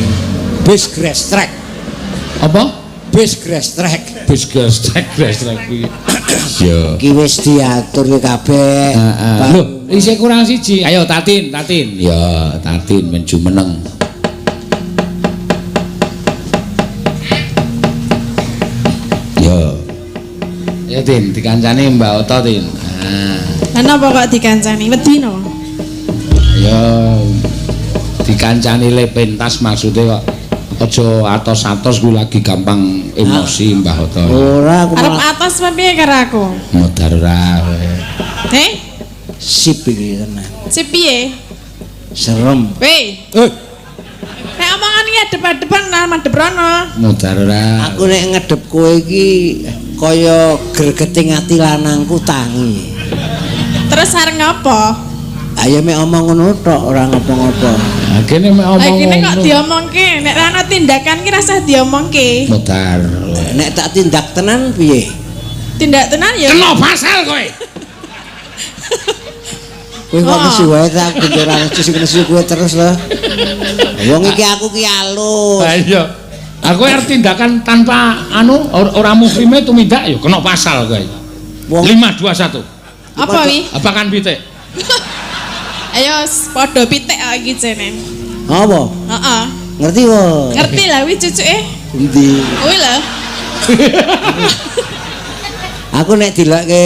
S1: Bis grass track.
S2: Apa?
S1: Bis grass track.
S2: Bis grass track, grass track kuwi. Ya.
S1: Iki wis diatur kabeh.
S2: Heeh. Lho, isih kurang siji. Ayo Tatin, Tatin. Ya, Tatin men jumeneng. Ya. Ya Tin, dikancani Mbak Oto Tin. Nah,
S6: Lah napa kok dikancani? Wedi no?
S2: Ya dikancani le pentas maksudnya kok aja atos-atos kuwi lagi gampang emosi Mbah Oto.
S1: Ora aku
S6: Arep
S1: malah
S6: atos apa piye karo aku?
S2: Modar ora kowe.
S6: Heh?
S1: Sip iki tenan.
S6: Sip piye?
S1: Serem.
S6: Weh,
S2: Eh,
S6: nek omongan iki adep-adepan lah madhep rono.
S2: modar ora.
S1: Aku nek ngedep kowe iki kaya gregeting ati lanangku tangi.
S6: Terus arep ngopo?
S1: Ayo mek omong ngono tok ora ngopo-ngopo.
S2: Lah kene mek
S6: Lah
S2: omong.
S6: kene kok diomongke, nek ra ono tindakan ki rasah diomongke.
S2: Modar.
S1: Nek tak tindak tenan piye?
S6: Tindak tenan ya.
S2: Kena pasal kowe.
S1: Kowe kok
S6: Oh.
S1: mesti wae ta ora nesu nesu kowe terus lho. Wong iki aku ki alus.
S2: Lah iya. Aku arep tindakan tanpa anu ora muhrime tumindak ya kena pasal kowe.
S1: Wong
S2: 5 2 1.
S6: Apa wi?
S2: Apa kan pitik?
S6: Ayo padha pitik kok iki jene.
S1: Apa?
S6: Heeh.
S1: Ngerti kok?
S6: Ngerti lah wi cucuke.
S1: Endi?
S6: Kuwi lho.
S1: Aku nek dilokke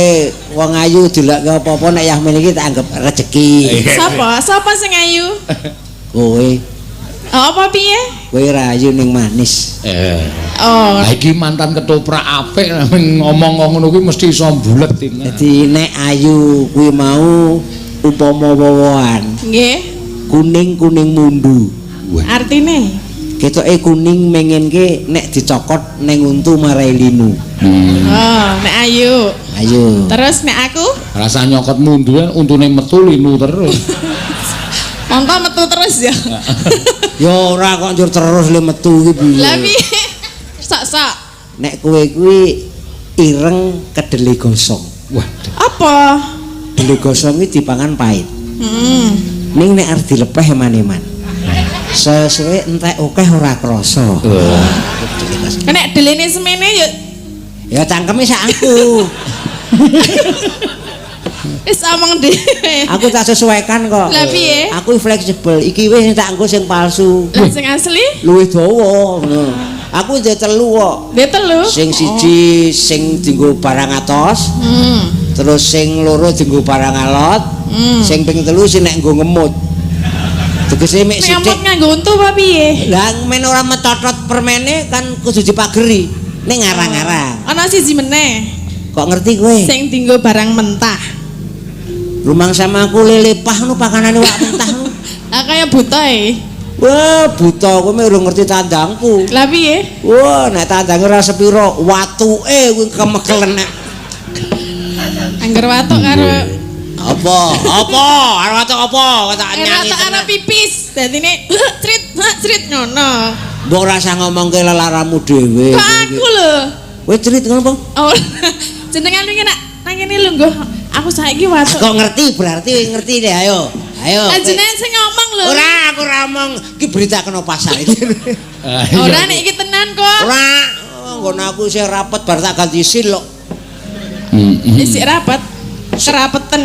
S1: wong ayu dilokke apa-apa nek Yahmin iki tak anggap rejeki.
S6: Sapa? Sapa sing ayu?
S1: Kowe,
S6: Apa piye?
S1: kowe ra ayu ning manis.
S2: Eh.
S6: Oh,
S2: Lah iki mantan ketoprak apik ngomong ngono kuwi mesti iso mbulet ini.
S1: Dadi nek ayu kuwi mau upama wowoan,
S6: nggih.
S1: kuning-kuning mundu.
S6: Artine?
S1: Ketoke kuning mengenke nek dicokot ning untu marai linu.
S2: Hmm.
S6: Oh, nek ayu.
S1: Ayo.
S6: Terus nek aku
S2: Rasa nyokot mundu untune metu linu terus.
S6: mongko metu terus ya.
S1: Ya ora kok njur terus le metu iki piye.
S6: Lah piye? Sok-sok.
S1: Nek kowe kuwi ireng kedele gosong.
S2: Waduh.
S6: Apa?
S1: Kedele gosong iki dipangan pahit.
S6: Hmm.
S1: Ning nek arep dilepeh eman-eman. Sesuwe entek akeh ora krasa.
S6: Nek delene semene ya
S1: Ya cangkeme sak aku.
S6: wis omong dhewe.
S1: Aku tak sesuaikan kok.
S6: Lah piye?
S1: Aku fleksibel. Iki wis tak engko sing palsu.
S6: Lah sing asli?
S1: Luwih dawa ngono. Aku ndek telu kok.
S6: Ndek telu.
S1: Sing siji sing dienggo barang atos,
S6: Hmm.
S1: terus sing loro dienggo barang alot, sing ping telu sing nek nggo ngemut. Tegese mek
S6: Nek ngemut
S1: sithik.
S6: nganggo untu apa piye?
S1: Lah men ora metotot permene kan kudu dipageri. Ning ngarang-ngarang.
S6: Ana siji meneh
S1: Kok ngerti kowe?
S6: sing dienggo barang mentah.
S1: Rumangsa aku lele pah ngono pakanane wak mentah. ngono.
S6: Lah kaya buta e.
S1: Wah, buta kowe mek urung ngerti tandangku.
S6: Lah piye?
S1: Wah, nek tandange ora sepiro, watuke kuwi kemekelen nek.
S6: Angger watuk karo
S1: Apa? Apa? Arep watuk apa? Kok tak nyanyi.
S6: watuk karo pipis. Dadine crit crit ngono.
S1: Mbok ora usah ngomongke lelaramu dhewe.
S6: Kok aku lho.
S1: Kowe cerit ngono apa?
S6: Oh, jenengan wingi nak nang kene lungguh. Aku saiki watuk.
S1: Kok ngerti berarti ngerti deh ayo. Ayo.
S6: Lah jenengan sing ngomong lho.
S1: Ora aku ora omong iki berita kena pasar iki.
S6: Ora nek iki tenan kok.
S1: Ora, nggon aku isih rapet bar tak ganti sil kok.
S6: Isik rapet. Kerapeten.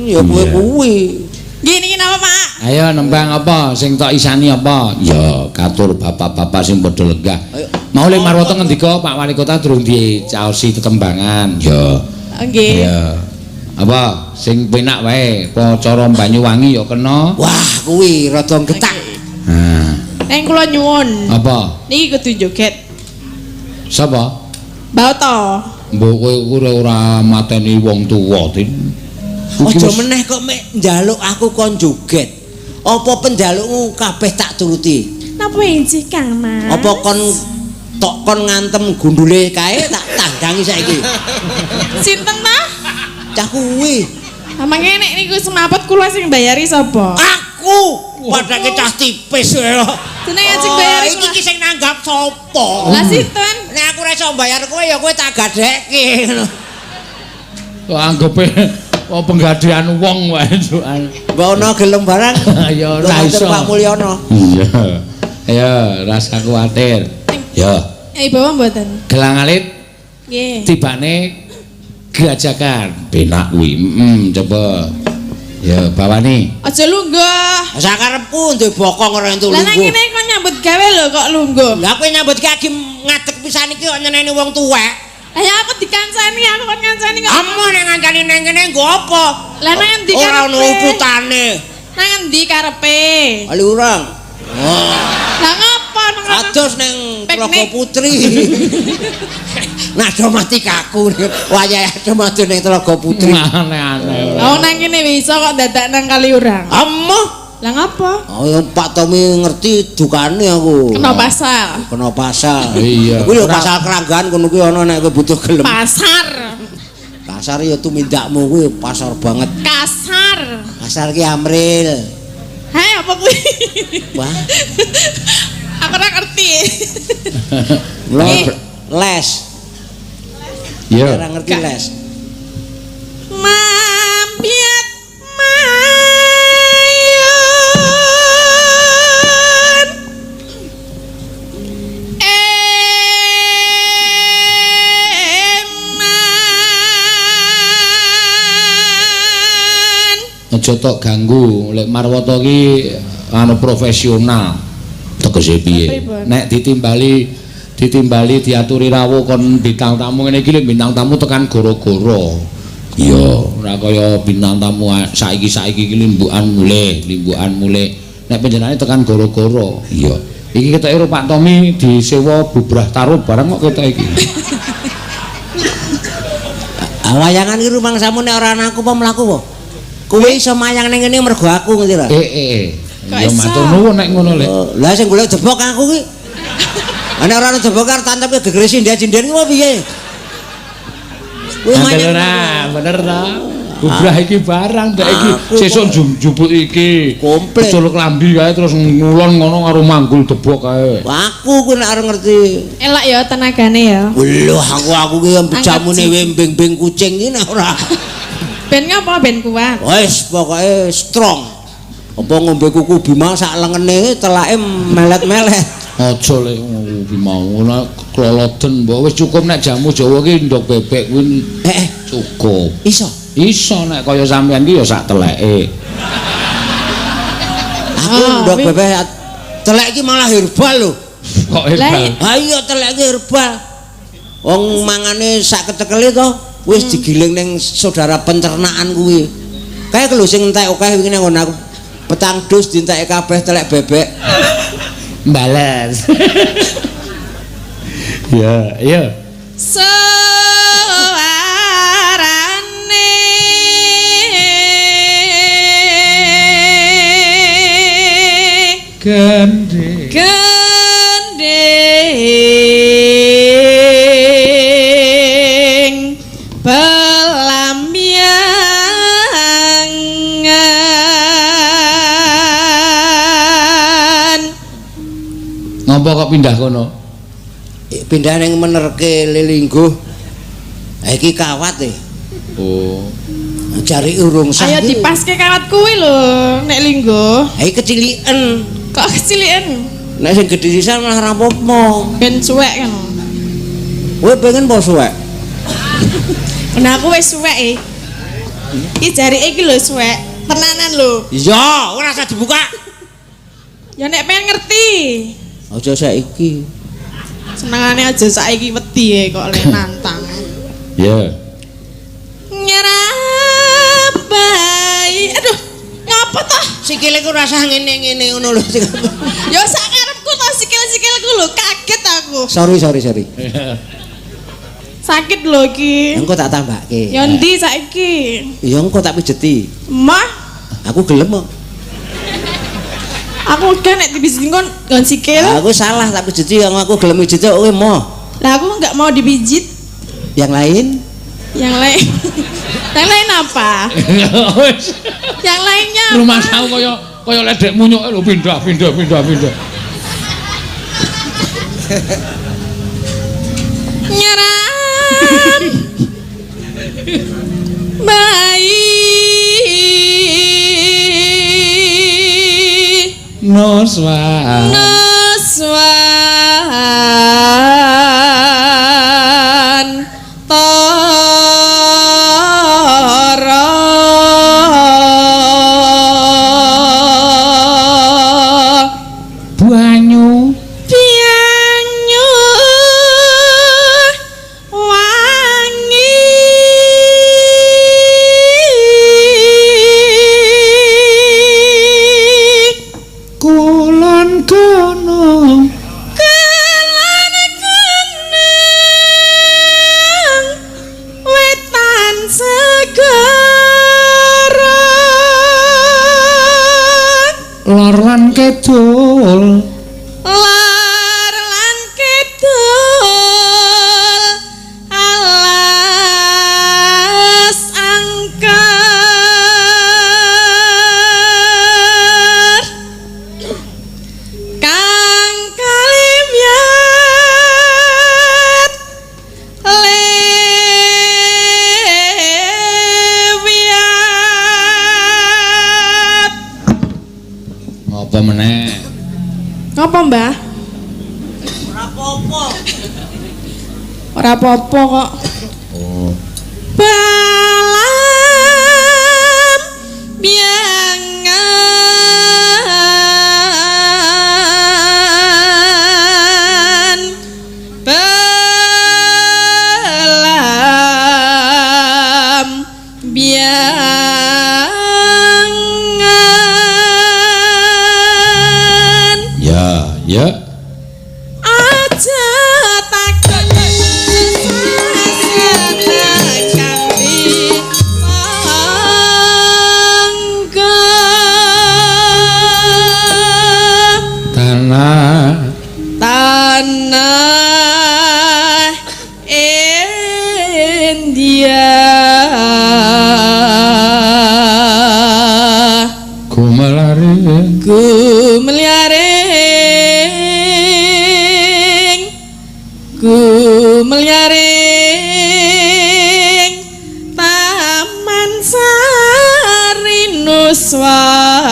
S1: Ya kowe kuwi.
S6: Nggih niki napa, Pak?
S2: Ayo nembang apa sing tok isani apa? Ya katur bapak-bapak sing padha lenggah.
S1: Ayo.
S2: Mau le Marwoto ngendika Pak Wali Kota durung dicaosi tetembangan. Ya.
S6: Nggih.
S2: Ya. Apa sing penak wae, apa cara Banyuwangi ya kena.
S1: Wah, kuwi rada getak.
S2: Nah,
S6: Neng kula nyuwun.
S2: apa?
S6: Niki kudu joget.
S2: Sapa?
S6: Mbak Oto.
S2: Mbok kowe kuwi ora mateni wong tuwa, Tin.
S1: Aja meneh kok mek njaluk aku kon joget. Apa penjalukmu kabeh tak turuti?
S6: Napa inci Kang Mas?
S1: Apa kon tok kon ngantem gundule kae tak tandangi saiki.
S6: Sinten ta?
S1: Cah kuwi.
S6: Amangke nek niku semaput kula sing bayari sapa?
S1: Aku padake cah tipis ya.
S6: Jenenge sing bayari
S1: iki ki sing nanggap sapa?
S6: Lah sinten?
S1: Nek aku ora iso mbayar kowe ya kowe tak gadhekke ngono.
S2: Kok anggepe oh penggadean wong wae soal.
S1: Mbok ono gelem barang.
S2: Ya ora iso.
S1: Pak Mulyono.
S2: Iya. Ayo, rasa kuwatir. Ya,
S6: Eh bawa mboten?
S2: gelang alit
S6: Nggih.
S2: tibane grajakan. Penak kuwi. Heeh, coba. Ya, bawane.
S6: Aja lungguh.
S1: Sakarepku duwe bokong ora entuk
S6: Lah nang
S1: lungguh.
S6: kene kok nyambut gawe lho kok lungguh.
S1: Lah kowe nyambut gawe ngadeg pisan iki kok nyeneni wong tuwek.
S6: Lah ya aku dikancani, aku kon ngancani kok.
S1: Amoh nek ngancani nang kene nggo apa?
S6: Lah nang endi
S1: Ora ono
S6: karepe?
S1: uputane.
S6: Nang endi karepe?
S1: Ali urang. Oh.
S6: Lah ngapa nang kono?
S1: Ados nang Telaga
S6: Piknik.
S1: Putri. Nah, do mati kaku. Wayahe ado mati ning Telaga Putri.
S2: Aneh-aneh.
S6: Oh nang kene bisa kok dadak nang Kaliurang.
S1: Amoh.
S6: Lah ngapa?
S1: Oh, ya, Pak Tommy ngerti dukane aku.
S6: Kena pasal.
S1: Kena pasal.
S2: Iya.
S1: Kuwi lho pasal keranggan kono kuwi ana nek kowe butuh gelem.
S6: Pasar.
S1: Pasar ya tumindakmu kuwi pasar banget.
S6: Kasar.
S1: Pasar ki Amril.
S6: Hei, apa kuwi?
S1: Wah,
S6: Aku ora ngerti.
S1: lho
S6: Eh.
S1: les.
S2: Iya.
S1: Ora ngerti les.
S6: Mampiat mayun eman.
S2: Aja tok ganggu, lek Marwata ki anu profesional. Tegese piye?
S6: Pripun?
S2: Nek ditimbali ditimbali diaturi rawuh kon bintang tamu ngene iki lek bintang tamu tekan goro-goro. Iya, ora kaya bintang tamu saiki-saiki iki limbukan mulih, limbukan mulih. Nek panjenengane tekan goro-goro. Iya. Iki ketoke karo Pak Tommy disewa bubrah taruh bareng kok ketok iki.
S1: Ah, wayangan ki rumangsamu nek ora ana aku apa mlaku apa? Kowe iso mayang ning kene mergo aku ngerti ra?
S2: Eh eh eh.
S6: Kok
S2: Ya
S6: iso?
S2: matur nuwun nek ngono lek.
S1: Oh, lah sing golek jebok aku ki. Lah nek ora ana jebok arep tancep gegere sinden-sinden ki apa piye? Kowe
S2: Andel
S1: mayang
S2: ora, bener ta? Bubrah iki barang ndak iki
S1: Aku
S2: sesuk
S1: kok-
S2: njupuk iki.
S1: Komplit.
S2: Keculuk klambi kae terus ngulon ngono karo manggul debok kae.
S1: Aku ku nek arep ngerti.
S6: Elak ya tenagane ya.
S1: Lho aku ki jamune
S6: Angkat
S1: wembeng-beng kucing ki nek ora.
S6: Ben ngapa ben kuat?
S1: Wis pokoke strong. Apa ngombe kuku Bima sak lengene telake melet-melet.
S2: Aja lek kuwi mau ngono kloloden mbok wis cukup nek jamu Jawa ki ndok bebek kuwi
S1: Eh, eh,
S2: cukup.
S1: iso.
S2: Iso nek kaya sampean ki ya sak teleke.
S1: Aku
S6: Ah,
S1: ndok
S6: wi-
S1: bebek telek iki malah herbal lho.
S2: Kok
S6: Lah,
S2: hebat.
S1: Ha iya telek iki herbal. Wong mangane sak kecekele to wis digiling ning saudara pencernaan kuwi. Kae lho sing entek akeh wingi nang nggon aku. Petang dus dientekke kabeh telek bebek.
S2: Bales. Ya, iya.
S6: Suarane
S2: Gendhe.
S6: gending pelamyangan.
S2: Ngopo kok pindah kono?
S1: Pindah ning menerke lelingguh. Ha iki kawat e.
S2: Oh.
S1: Jari urung sah.
S6: Ayo
S1: iki.
S6: dipaske kawat kuwi lho nek linggo.
S1: Ha iki keciliken.
S6: Kok keciliken?
S1: Nek sing gedhe sisan malah ra apa-apa.
S6: Ben suwek kan.
S1: Kowe pengen apa suwek?
S6: Nah aku wis suwek e. Iki jarike iki lho suwek. Tenanan lho.
S1: Iya, ora usah dibuka.
S6: Ya nek pengen ngerti.
S1: Aja saiki.
S6: Senengane aja saiki wedi e kok lek nantang.
S2: Ya.
S6: Nyerabai. Aduh, ngapa toh?
S1: Sikile ku ora usah ngene-ngene ngono lho.
S6: Ya sak karepku toh sikil-sikilku lho, kaget aku.
S1: Sorry, sorry, sorry.
S6: Sakit lho iki.
S1: Engko tak tambahke.
S6: Ya endi saiki?
S1: Ya engko tak pijeti.
S6: Mah,
S1: Aku gelem kok.
S6: aku udah nek dipijiti kon nggon sikil.
S1: Aku salah tak pijeti yang aku gelem pijeti kowe moh.
S6: Lah aku nggak mau dipijit.
S1: Yang lain?
S6: Yang lain. Yang lain apa?
S2: Wis.
S6: Yang lainnya apa?
S2: Rumah aku kaya kaya ledek munyuk lho pindah pindah pindah pindah.
S6: Nyeram. Bayi.
S2: Noswa.
S6: Nuswan Tara
S2: Banyu.
S6: Banyu
S2: Lor lan kidul.
S6: Lor lan kidul alas angker kang kalimyat lewiat.
S2: Ngopo meneh?
S6: Ngopo, Mbah? Ora apa-apa. Ora apa-apa kok.
S2: Oh.
S6: Balam biangan balam biangan.
S2: Ya, ya.
S6: Aja takon sesat sangga
S2: Tanah
S6: tanah India
S2: gumelare
S6: gumlyaring gumlyaring Taman Sari Nuswantara.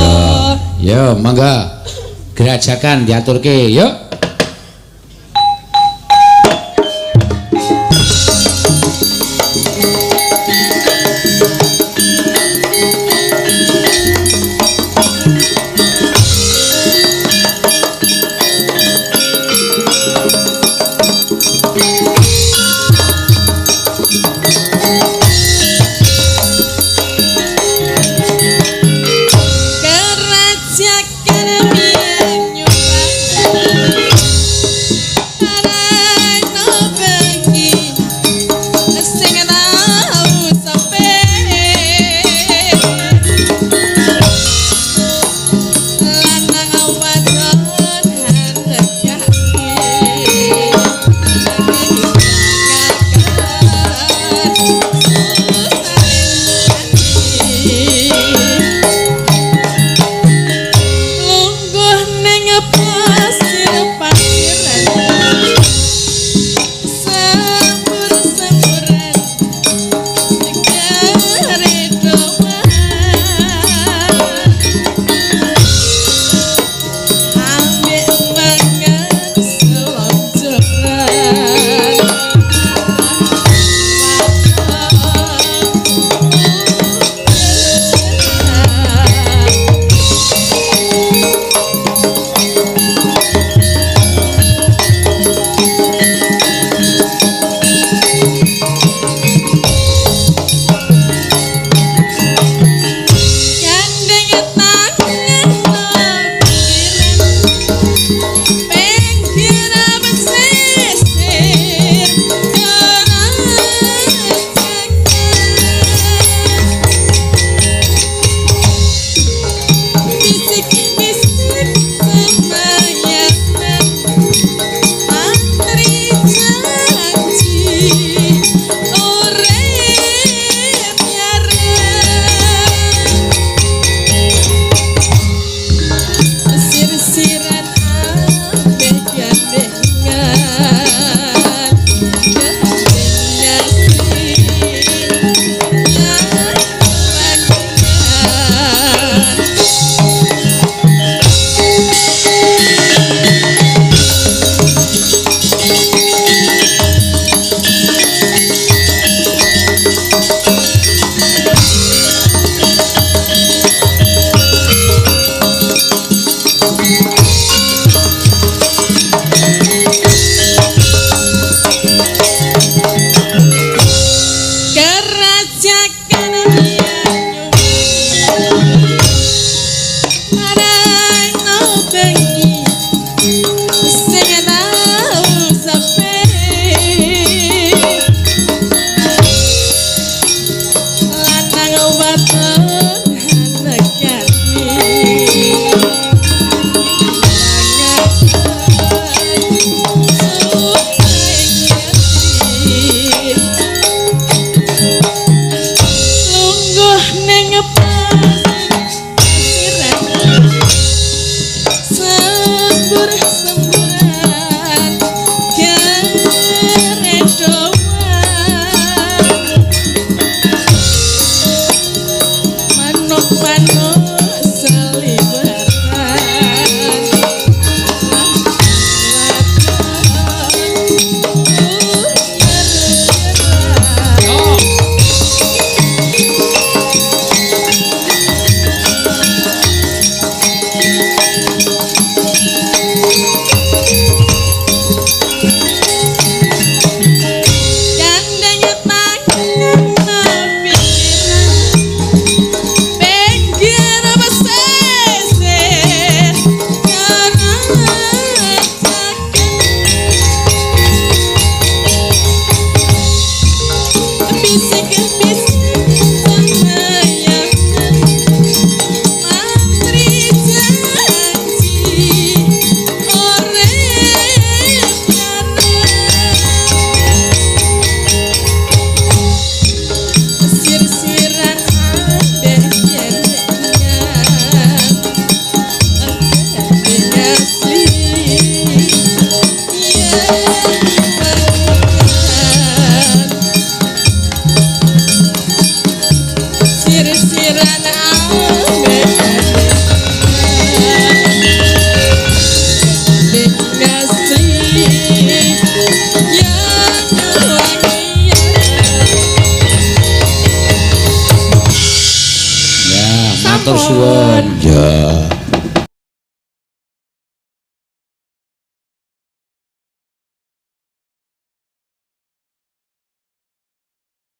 S2: Ya, ya mangga. Gerajakan diaturke, yuk.
S6: Kerajakan biang nyumbang.
S2: Matur suwun. Ya.